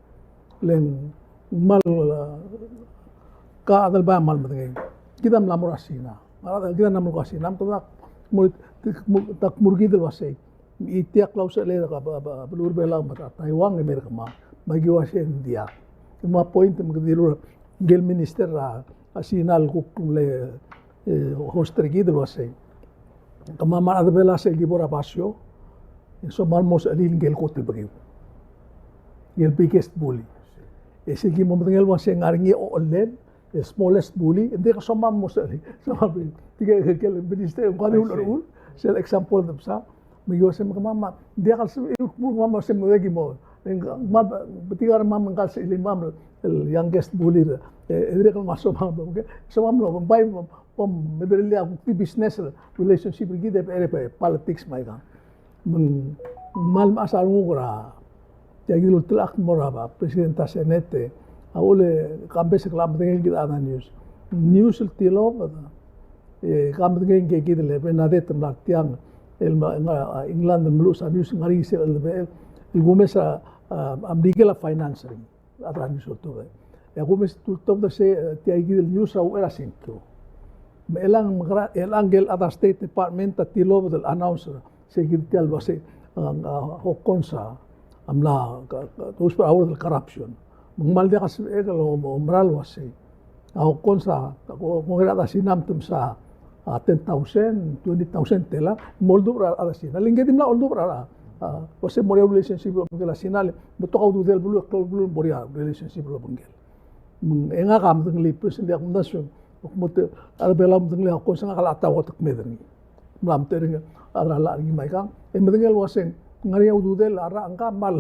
Le ng Ng kmal, eh, ka chad el bai a kmal medengei. Kid a mla mo er a Sina. Kid a mla mo er a Sina, me te dak mo, mo, dak mo er kid el uasei. E tia el klausech el er a, a, a, beluu er a Belau me a Taiwan e mei er kemam. Me aki uasei ng diak. Me a point me kede dilu er ngike el minister er a, a Sina el kuk mle, e, host er kid el uasei. Kemam a rechad er a Belau sel ki bo er a basio, e soam el mo sechelil ngike el kot el bekiu. Ngike el biggest bully. E sel ki mo medengei el uasei ng ngar er ngii a ochellel, el smallest bully, e ng dirk soam el mo sechelil. Soam el mo, tirke el minister, ng kuk di ulerechul, sel example el debsa, me ki uasei me kemam a, ng diak el se, e kemam a se mo deki mo. Ng kmal, betik a rengmam ng kmal sechelil el youngest bully, e, e dirrek el kmal soam el mo, okay? Soam el mo, bai, bom, me derellii a kuk di business relationship er kid e, e, politics me aikang. Me ng kmal mechas a renguk er a, tia kid el ultelechakl el mo er a president er a Senate, a uchul e kambes e ke mla medengei el kid a chad er a news. News el tilobed, e, ke medengei ngike kid el Bernadette el mla er tiang, el mla, a, England el meluches a news el ngar er ngii sel, el, el kumes a, a, a Merikel a finance er ngii. A chad er a news el ultobed. E a kumes el ultobed er sei, e, tia kid el news a uchei er a sengkio. Me chelechang, me kora, chelechang ngike el other State Department a tilobed el announce er sei kid tia el uasei, a, a, Hokkons a mla, ka, ka, dousbech er a word el corruption. Me ng kmal diak a sebechek el o, omerael el uasei. A Hokkons a, ko, kongei er a rechad er a Sina me te mesa, a, ten thousand, twenty thousand tela, mo oldubech er a rechad er a Sina. Le ngike di mla oldubech er a, a, uasei mo er ngii a relationship el obengkel a Sina, le, mo betok a ududel el beluu, e klou el beluu, mo er ngii a relationship el obengkel. Me ng, e ngak a medengelii, personally, ak omdasu, ak mo te, a rechad er a Belau a medengelii a Hokkons, ngak a locha ta el kot el kmeed er ngii. Mla mtechir er ngii a rechad er a llach er ngii me aikang, e medengei el uasei, ng ngar er ngii a ududel a rak ngka me a,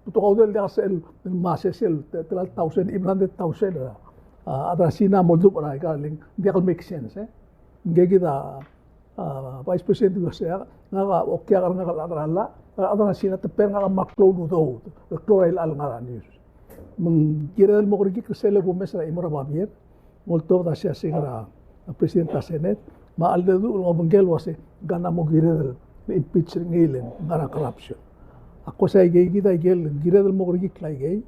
betok a ududel el diak sel, me a sesei el, te, tela el thousand, even hundred thousand, a, a rechad er a Sina a mo oldubech er aika, le ng diak el make sense, e. Ngike kid a, a, Vice President el uasei, ngak a okiak er ngak el chad er a llach, a rechad er a Sina te pay er ngak a kmal klou el udoud, el klou er a ilecha el ngar er a news. Me ng kired el mo kerekikl er sel kumes er a chimo er a babier, ng oltobed a siasing er a, a, president er a Senate, me a cheldecheduch el obengkel el uasei, ngka a mo kired el impeach er ngii le ng ngar er a corruption. Ak kmo sei aike kid a ikel kired el mo kerekikl aikei,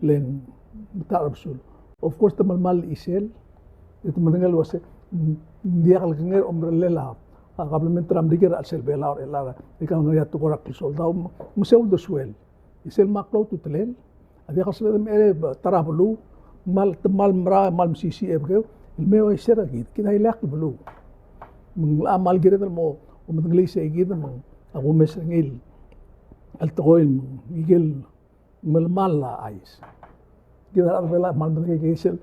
le ng ta er a besul. Of course, te melemall a chisel, e te medengei el uasei, ng diak el kengei er a omerellel a, a, government er a Merikel er a chelsel Belau er chelechang, e ke ngar er ngii a tekoi er a klesoldau, me se uldesuel. E sel mle klou a ultutelel, a diak el sebeched el mei er a ta er a beluu, kmal, te kmal mera, kmal mesisiich e bekeu, el mei uaisei er kid, kid a ileakl el beluu. Me ng locha kmal kired el mo, omedengelii sei kid me ng, a kumes er ngii el, el tekoi el, ikel melemall a chais. Kid a rechad er a Belau a kmal medengei sel,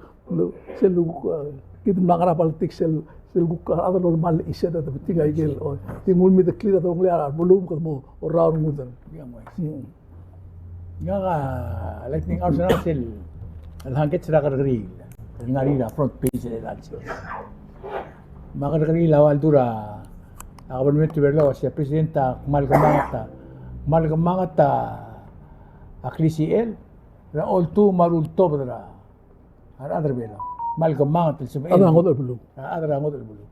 sel, e, kid a mla ngar er a politics sel, sel kuk a rechad el melemall a chisel e te betik aikel, o, di nguu el medeklir a delongelel a beluu me kede mo orau er ngudel. Mm. Ngak a lightning hour er ngak sel, el hangkets er a kerrekeriil el ngar er ngii er a front page er a Herald. Me a kerrekeriil a ua ledu er a, a government er a Belau, a sei a president a kmal kemanget a, kmal kemanget a klisichel er a oltuu me a rultobed er a, a rechad er a Belau. Kmal kemanget el sebechel a rechad er a ngodech el beluu. A rechad er a ngodech el beluu.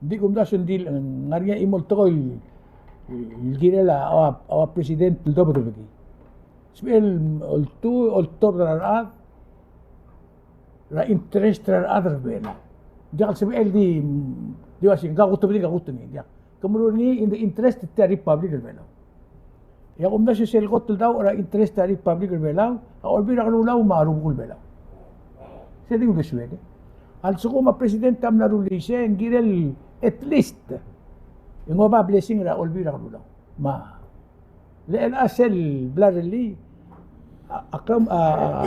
Ng di kumdasu ng di, ng ngar er ngii a chimo el tekoi el, el kirel a, a, a president el dobedebekii. Sebechel oltuu, oltobed er a rechad, er a interest er a rechad er a Belau. Diak el sebechel di, di uasei, ngak a kutebedii, ngak a kutebedii, diak. Ke meruul er ngii in the interest er tia el republic er a Belau. E a kumdasu sel kot el douch er a interest er a republic er a Belau, a Olbiil er a Kelulau me a rubekul Belau. Sei di uldesuel, e. A lsekum a president a mla rullii sei, ng kirel at least, e ng oba blessing er a Olbiil er a Kelulau. Me a Le chelecha sel bla lerellii, a, a, a, a,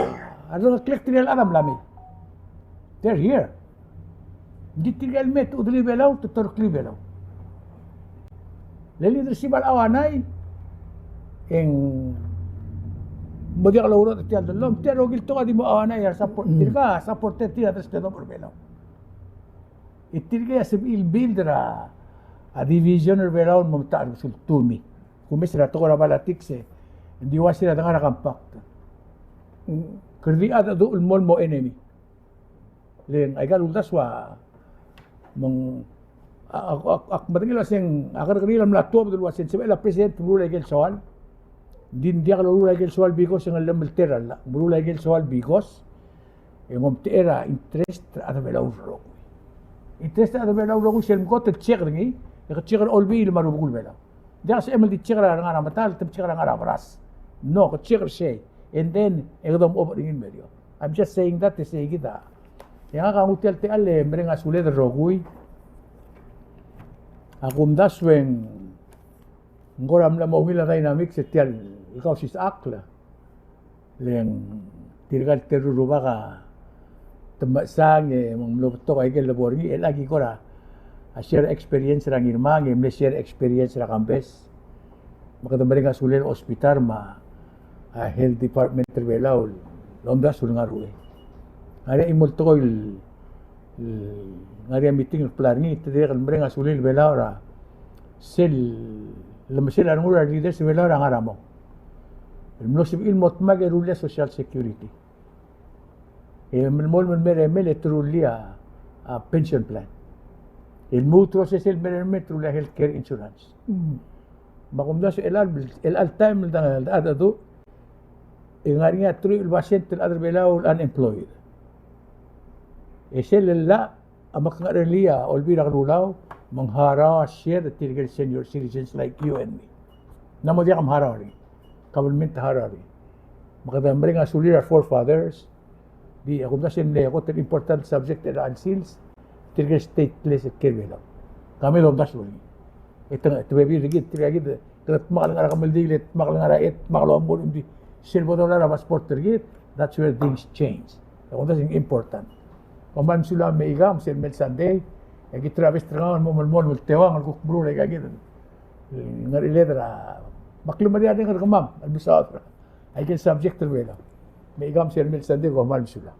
a rengeklek tirke el chad a mla mei. They're here. Ng di tirke el me te chudelii Belau, te toreklii Belau. Le leadership er a Awanai, e ng mo diak loureor er tia el dellomel, tia el rokui el tekoi a di mo Awanai a support, tirka a support er tir a Dresden er Belau. E tirke a sebechir el build er a, a division er Belau el mo metacherbesul, to me. Kumes er a tekoi er a politics e, ng di uasei er a dengar er a compact, kede di a dedu el mo, el mo enemy. Le ng aika el uldasu a, me ng, a, a, a, ak medengei el uasei ng, a kerrekeriil a mla tuobed el uasei ng sebechel a president el meruul aike el soal. Ng di ng diak loruul aike el soal because ng llemeltel a llach. Meruul aike el soal because E ng omtechei er a interest er a chad er a Belau el rokui. Interest er a chad er a Belau el rokui sel mkot el check er ngii, e ke check er a Olbiil me a rubekul Belau. Ng diak sebechem el di check er a ngar er a medal, te check er a ngar er a beras. No, ke check er sei. And then, e kede mo oba er ngii el medio. I'm just saying that, e sei kid a. E ngak a nguu tia el techall e mereng a sulel el rokui. A kumdasu e ng kora mla mo ungil a dynamics er tia el Kausisechakl. Le ng tirka el teru el rubak a te mechesang e me ng mlo betok a ikel lebo er ngii, e le aki kora share experience er a Ngirmang, e mle share experience er a Kambes. Me kede mereng a sulel a hospital me a health department er a Belau el omdasu el ngar er a uchei. Ngar er ngii a chimo el tekoi el, el ngar er ngii a meeting el kbla er ngii, te dirrek el mereng a sulel a Belau er a sel lemesel a rengul a leaders er a Belau er a ngar er a mong. El mlo sebechir el mo dmak e rullii a social security. E melemolem el mer a emel e te rullii a, a pension plan. El lmuut er a osesei el mer a emel e te rullii a health care insurance. Mm. Me a kumdasu e chelecha el, chelecha el taem el dang, el dang, e ng ngar er ngii a teruich el basent el chad er a Belau el unemployed. E sel llach a mekngecherelii a Olbiil er a Kelulau, me ng harau a share er tirke el senior citizens like you and me. Ng mo diak a mharau er ngii. Government a harau er ngii. Me kede mereng a sulir a forefathers. Di a kumdasu e ng kot el important subject er a chelsel tirke el stateless el kiei er a Belau. Ka me domdasu er ngii. E te, te bebil er kid, tirka kid, kede dmak el ngar er a kemeldiil, e dmak el ngar er a, e dmak el omuchel, di sel bo dolai a passport er kid, that's where things change. E a kumdasu e ng important. Kom kmal mesulang me aikang, sel mei el Sunday, e kid er a best er kau el mo melemolem el teuang el kuk meruul aika kid el ngerecheled er a, me a klemerang er kemam el mesaod er aike el subject er a Belau. Me aikang, sel mei el Sunday, kom kmal mesulang.